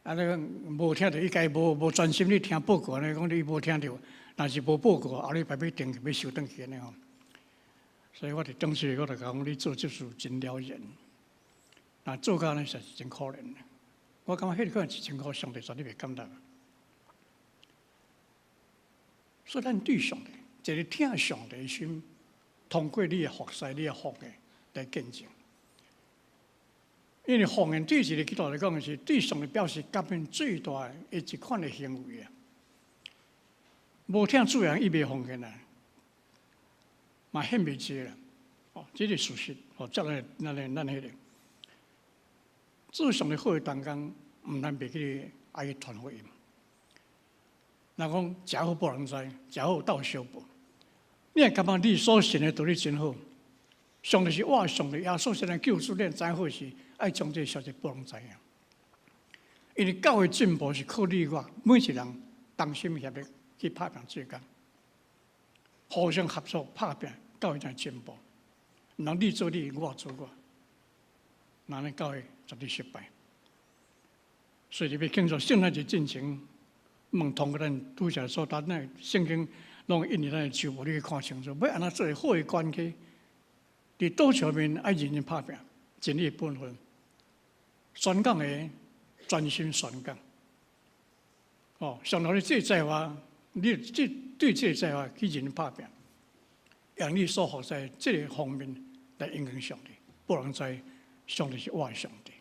啊，你講無聽著，伊家無專心咧聽報告按呢，講你無聽著，若是無報告，後禮拜欲重欲收轉去按呢吼。所以我佇中出我就講你做執事真了然，若做到按呢實是真可憐。我感覺彼個可能1000箍，上帝絕對袂感動。所以咱對上帝，一个疼上帝的心，通過你的服侍、你的奉獻來見證。因為奉獻對一個基督徒來講，是對上帝表示感恩最大的一款的行為啊。無疼主的人，伊袂奉獻啊，嘛獻袂濟啦。哦，這個事實，哦，這咱彼个做上帝好的同工，毋通袂記得愛去傳福音。若講食好無人知，食好鬥相報。你若感覺你所信的道理真好，上帝是我的上帝，耶穌是咱救主，你知影好時，愛將這个消息予人知影。因為教會進步是靠你我每一人同心協力去拍拚做工，互相合作拍拚，教會才會進步。毋通你做你，我做我，那呢教會絕對失敗。所以你欲慶祝聖誕節進前，問通過咱拄才所讀那聖經，攏印佇咱的手無，你去看清楚。欲按怎做好的關係，佇島上面愛認真拍拚，盡你的本分。宣講的專心宣講。哦，上帝這個才華，你這對這個才華去認真拍拚，讓你所服侍這个方面來影響上帝，予人知上帝是我的上帝。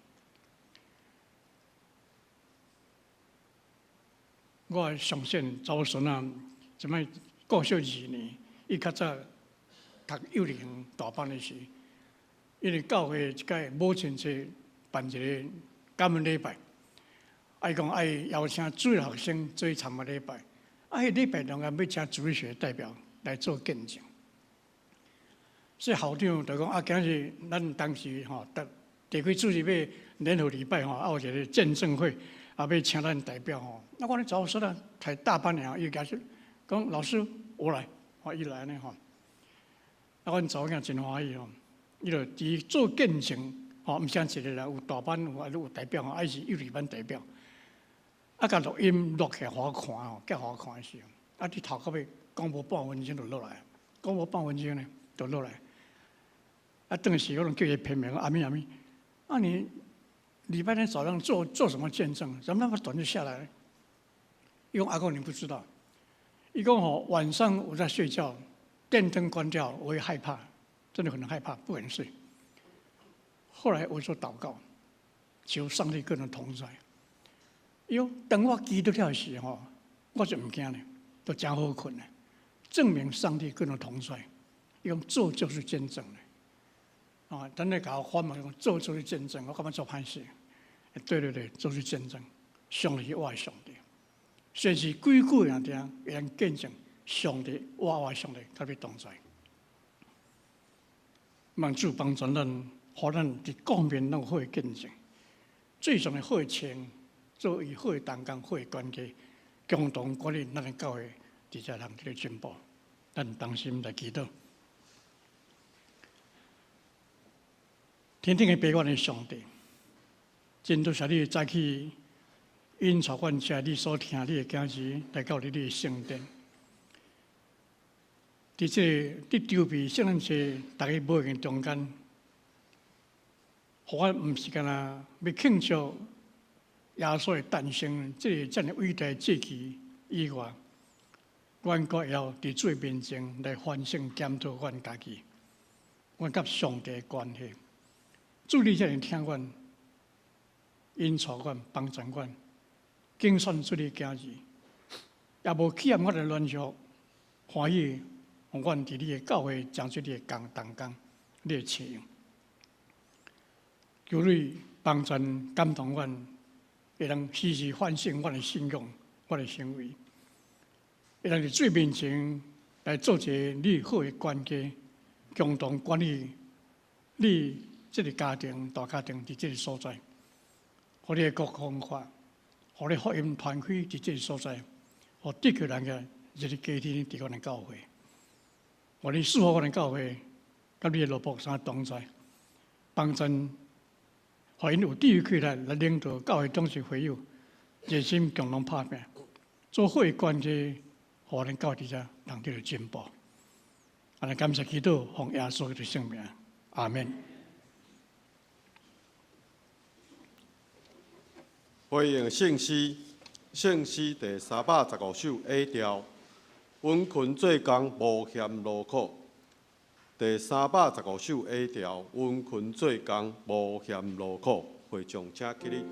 我相信查某孫仔，這擺國小二年，伊較早讀幼兒園大班的時，因為教會一擺母親節辦一个感恩禮拜，伊講愛邀請主日學生做參加禮拜，啊，彼禮拜中間欲請主日學代表來做見證，所以校長就講啊，今日咱當時吼，地區組織欲聯合禮拜吼，啊有一个見證會。啊，欲請咱代表吼，啊，我咧查某孫仔讀大班爾，伊舉手講老師我來，我伊來按呢吼。啊，阮查某囝真歡喜吼，伊就佇做見證吼，毋是按一个人有大班有啊有代表吼，啊伊是幼兒班代表。啊，共錄音錄起來予我看吼，寄予我看的時候，啊，佇頭到尾講無半分鐘就落來，講無半分鐘呢就落來。啊，當時我攏叫伊批評阿咪阿咪，啊你。禮拜天早上做什麼見證？怎麼那麼短就下來？伊講阿公你不知道，伊講吼晚上我在睡覺，電燈關掉，我會害怕，真的很害怕，不敢睡。後來我做禱告，求上帝跟我同在。伊講當我祈禱了時吼，我就毋驚咧，就誠好睏咧。證明上帝跟我同在。伊講做就是見證咧。啊，等你共我反問講做就是見證，我感覺做歹勢。對對對，做是見證，上帝是我的上帝。雖然是幾句爾聽，會當見證上帝，我的上帝佮你同在。望主幫助咱，予咱佇各面攏有好的見證。最重要好的穿，做伊好的同工，好的關係，共同管理咱的教會，佇遮通得進步。咱同心來祈禱。天頂的父阮的上帝，真多謝你早起引帶阮遮你所疼你的囝兒來到你的聖殿。佇這個佇籌備聖誕節，逐家無閒中間，予阮毋是干焦欲慶祝耶穌的誕生，這个遮爾偉大節期以外，阮閣會曉佇主面前來反省檢討阮家己，阮佮上帝的關係。主你遮爾疼阮，引帶阮，幫助阮，揀選出你囝兒，也無棄暗阮的軟弱，歡喜予阮佇你的教會成做你的工同工，你的器用。求你幫助感動阮，會當時時反省阮的信仰、阮的行為，會當佇主面前來做一個你好的管家，共同管理你這个家庭、大家庭佇這个所在，予你的國弘發，予你福音傳開佇這个所在，予得救人的一个家庭佇阮的教會，願你賜福阮的教會，佮你的奴僕三同在，幫助，予𪜶有智慧來領導教會董事會友，熱心共同拍拚，做好的關係，予咱教會佇遮通得著進步。按呢感謝祈禱，奉耶穌基督聖名，阿門。回應聖詩，聖詩第315首 A 調，殷勤做工無嫌勞苦。第315首 A 調，殷勤做工無嫌勞苦。會眾請起立。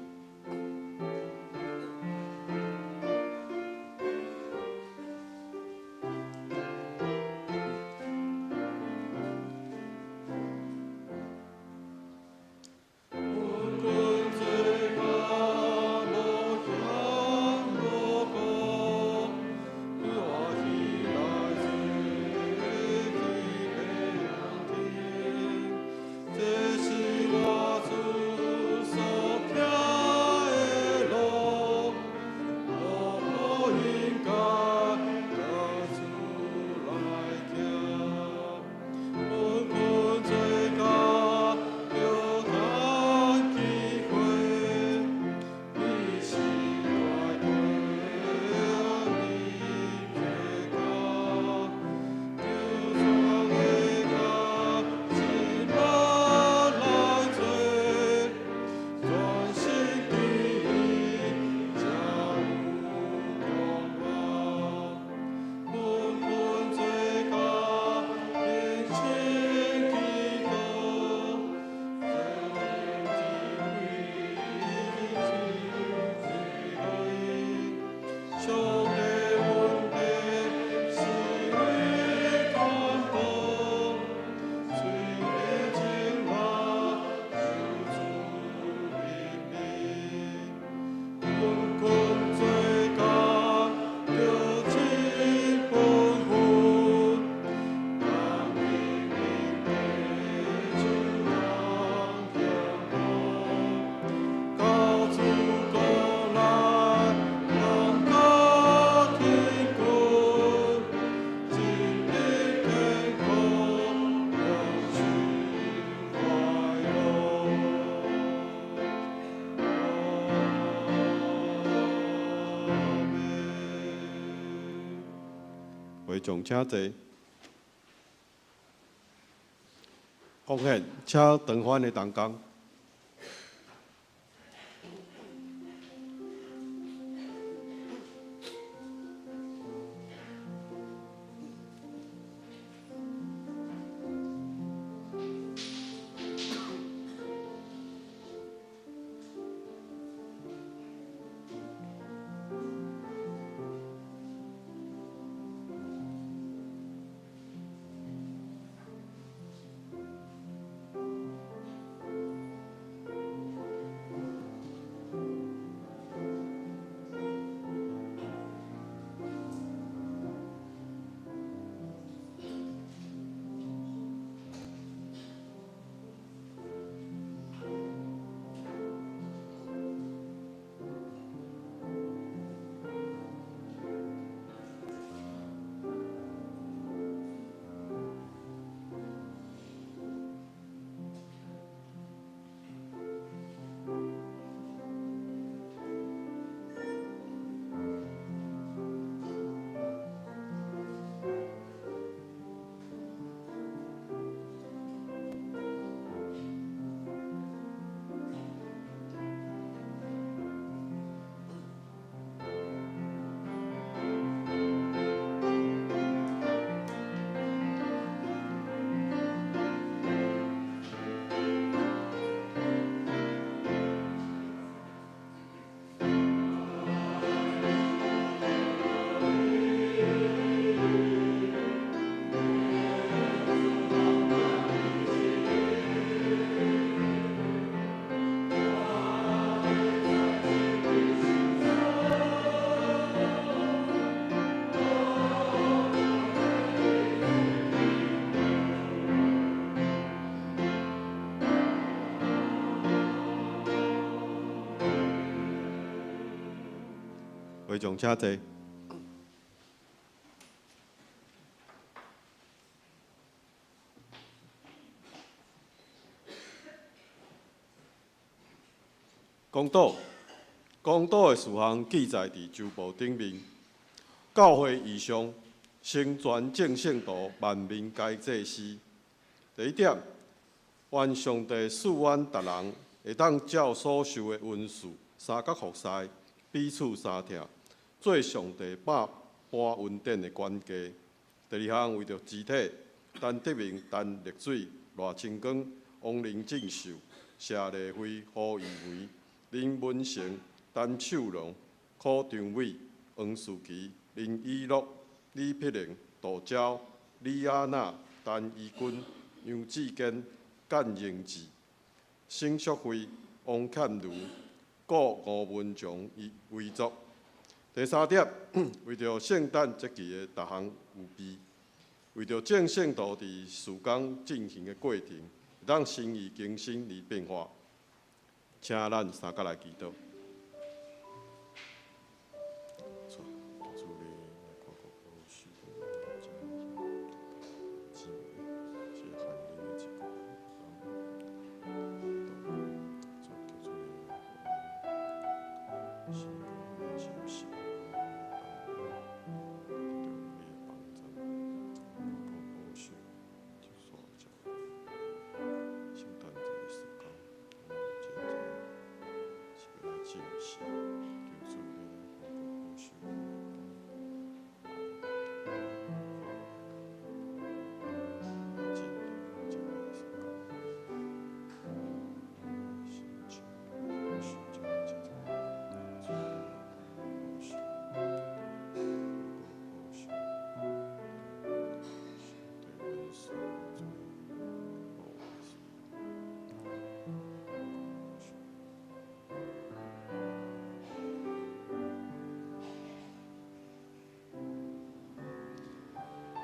會眾請坐。奉獻，請長歡的同工。会长请坐。讲道，讲道的事项记载伫周报顶面。教会异象，成全众圣徒，万民皆祭司。第一点，愿上帝赐阮逐人会当照所受的恩赐，相佮服侍，彼此相疼，做上帝百般恩典的管家。第二项，为著肢体，陈德明、陈绿水、赖清光、王林进秀、谢丽辉、胡义梅、林文成、陈秀龙、柯长伟、黄淑琪、林以乐、李碧玲、杜娇、李亚娜、陈怡君、杨志坚、简荣志、沈淑惠、王倩如、顾吴文强遗族。第三点，为著圣诞节期的逐项预备，为著众圣徒伫事工进行的过程，会当心意更新而变化，请咱三角来祈祷。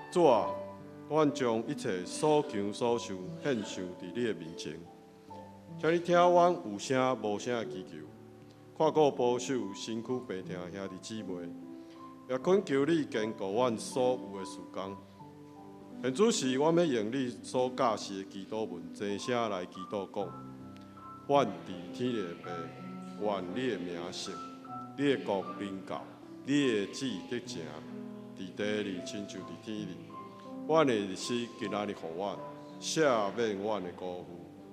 主啊，阮将一切所求所受献上伫你的面前，请你听阮有声无声的祈求，看顾保守身躯病痛的兄弟姊妹，也恳求你坚固阮所有的事工。现此时，阮欲用你所教示的祈祷文，齐声来祈祷讲：阮伫天的父，愿你的名圣，你的国临到，你的旨意得成，伫地里亲像伫天里。阮的日子今仔日予阮，赦免阮的辜负，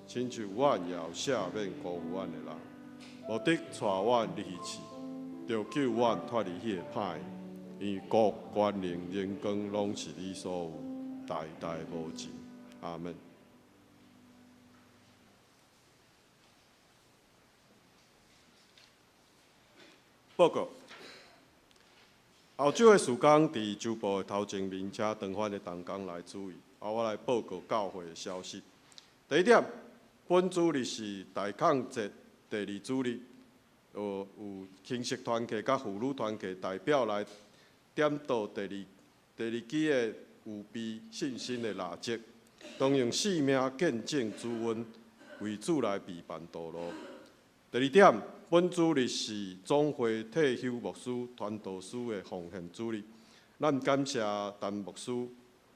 亲像阮也有赦免辜负阮的人。无得带阮入去试，著救阮脱离彼个歹的。因为国、权能、荣光拢是你所有，代代无尽。阿们。报告。后周的事工伫周报的头前面，请长发的同工来注意。我来报告教会的消息。第一点，本主日是大抗节第二主日，有青少团契佮妇女团契代表来点导第二支的预备信心的蜡烛，当用生命见证主恩，为主来备办道路。第二点，本主日是总会退休牧师传道师的奉献主日，咱感谢陈牧师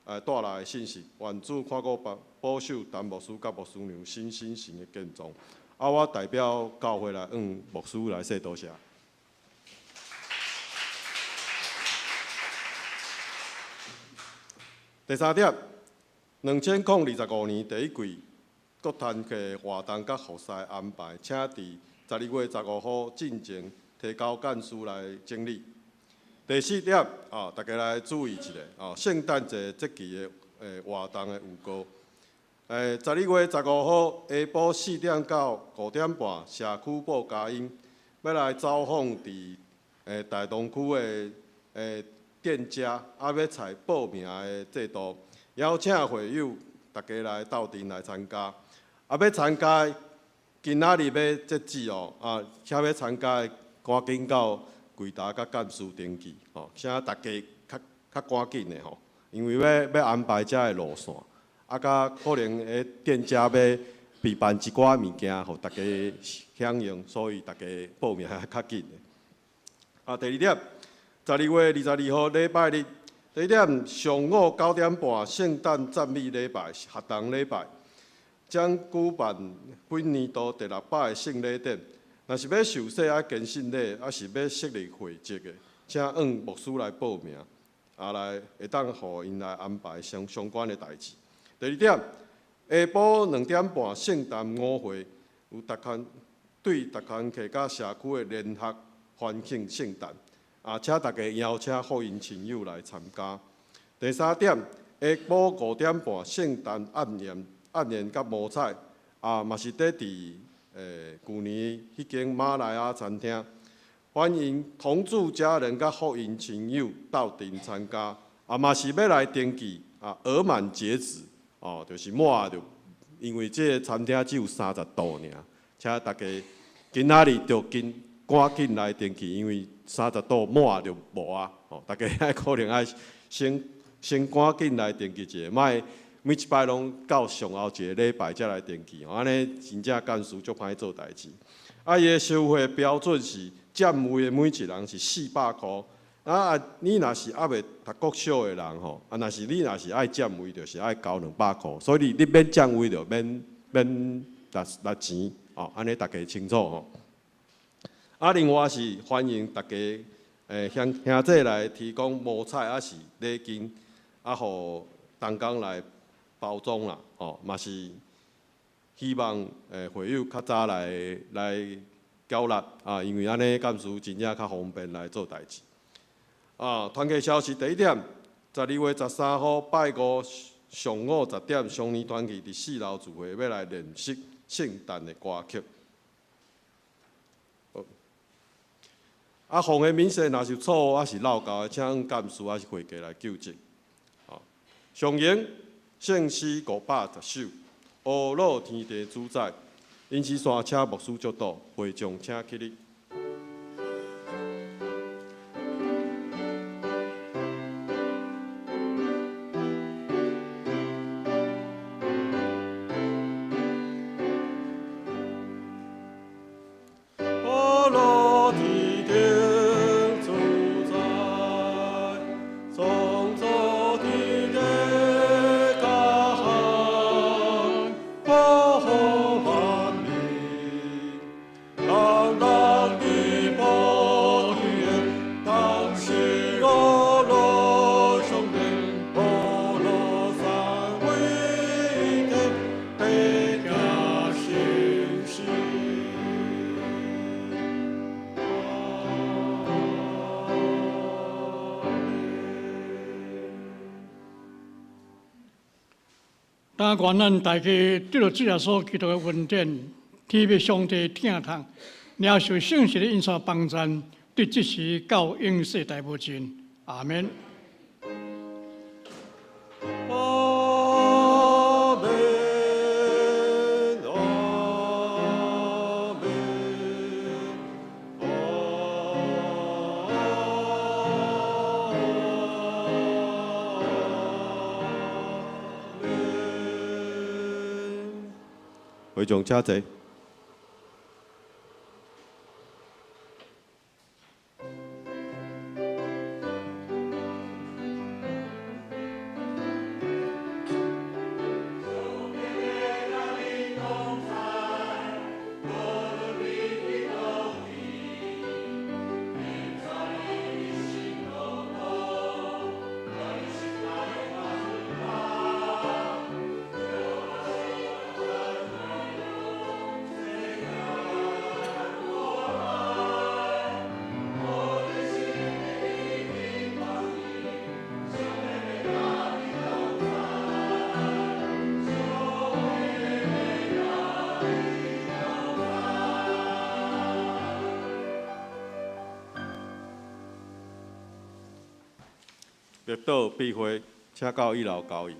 带来的信息，愿主看顾保守陈牧师佮牧师娘身心灵的健壮。我代表教会来向牧师来说多谢。第三点，2025年第一季各团契活动佮服事安排，请伫12月15号进前提交干事来整理。第四点，大家来注意一下，圣诞节节期的活动的预告。12月15号下晡4点到5点半，社区报佳音欲来走访伫大东区的店家，欲采报名的制度，邀请会友大家来斗阵来参加。欲参加，今仔日欲截止哦，遐欲参加的，赶紧到柜台佮干事登记，吼，请大家较较赶紧的吼，因为欲安排遮的路线，佮可能彼店家欲备办一寡物件，予大家享用，所以大家报名较紧的。啊，第二點，12月22號禮拜日，第一點上午9點半聖誕讚美禮拜合同禮拜，將舉辦本年度第六擺的聖禮典。若是欲受洗啊、堅信禮，抑是欲設立會籍的，請向牧師來報名，啊來會當予𪜶來安排相關的代誌。第二點，下晡2點半聖誕舞會，有逐項對逐項客佮社區的聯合歡慶聖誕，啊，請大家邀請福音親友來參加。第三點，下晡5點半聖誕晚宴，晚宴佮摸彩，啊，嘛是佇舊年彼間馬來亞餐廳，歡迎同住家人佮福音親友鬥陣參加，啊，嘛是欲來登記，啊，額滿截止，哦，就是滿就，因為這个餐廳只有30桌爾，請大家今仔日就緊趕緊來登記，因為30桌滿就無啊，哦，大家愛可能愛先趕緊來登記一下，莫每一擺攏到上後一个禮拜才來登記，按呢真正幹事足歹做代誌。啊，伊的收費標準是佔位的每一人是400箍。啊，你若是猶未讀國小的人吼，啊，若是你若是愛佔位，就是愛交200箍。所以你免佔位就免捺錢，哦，按呢大家清楚吼。啊，另外是歡迎大家兄弟來提供摸彩，抑是禮金，啊，予同工來包裝啦，哦，嘛是希望會友較早來繳納啊，因為按呢幹事真正較方便來做代誌。啊，團契消息第一點，12月13號拜五上午10點，雙年團契佇四樓聚會，欲來練習聖誕的歌曲。啊，奉的明細若是錯誤，抑是漏交的，請向幹事抑是會計來糾正。啊，上榮聖詩510首，阿樂天地主宰，銀絲線請牧師祝禱，會眾請起立。阿樂天地主宰，創造天地甲海，保護萬民，人人的保天，當時阿樂上帝，阿樂三位一體，百家姓氏。但願咱大家得著主耶穌基督的恩典，天父上帝疼痛，領受聖神的恩賜幫贊，對這時到永世代無盡。阿門。阿門，阿門，阿門。會眾請坐。默禱閉會，請到一樓交椅。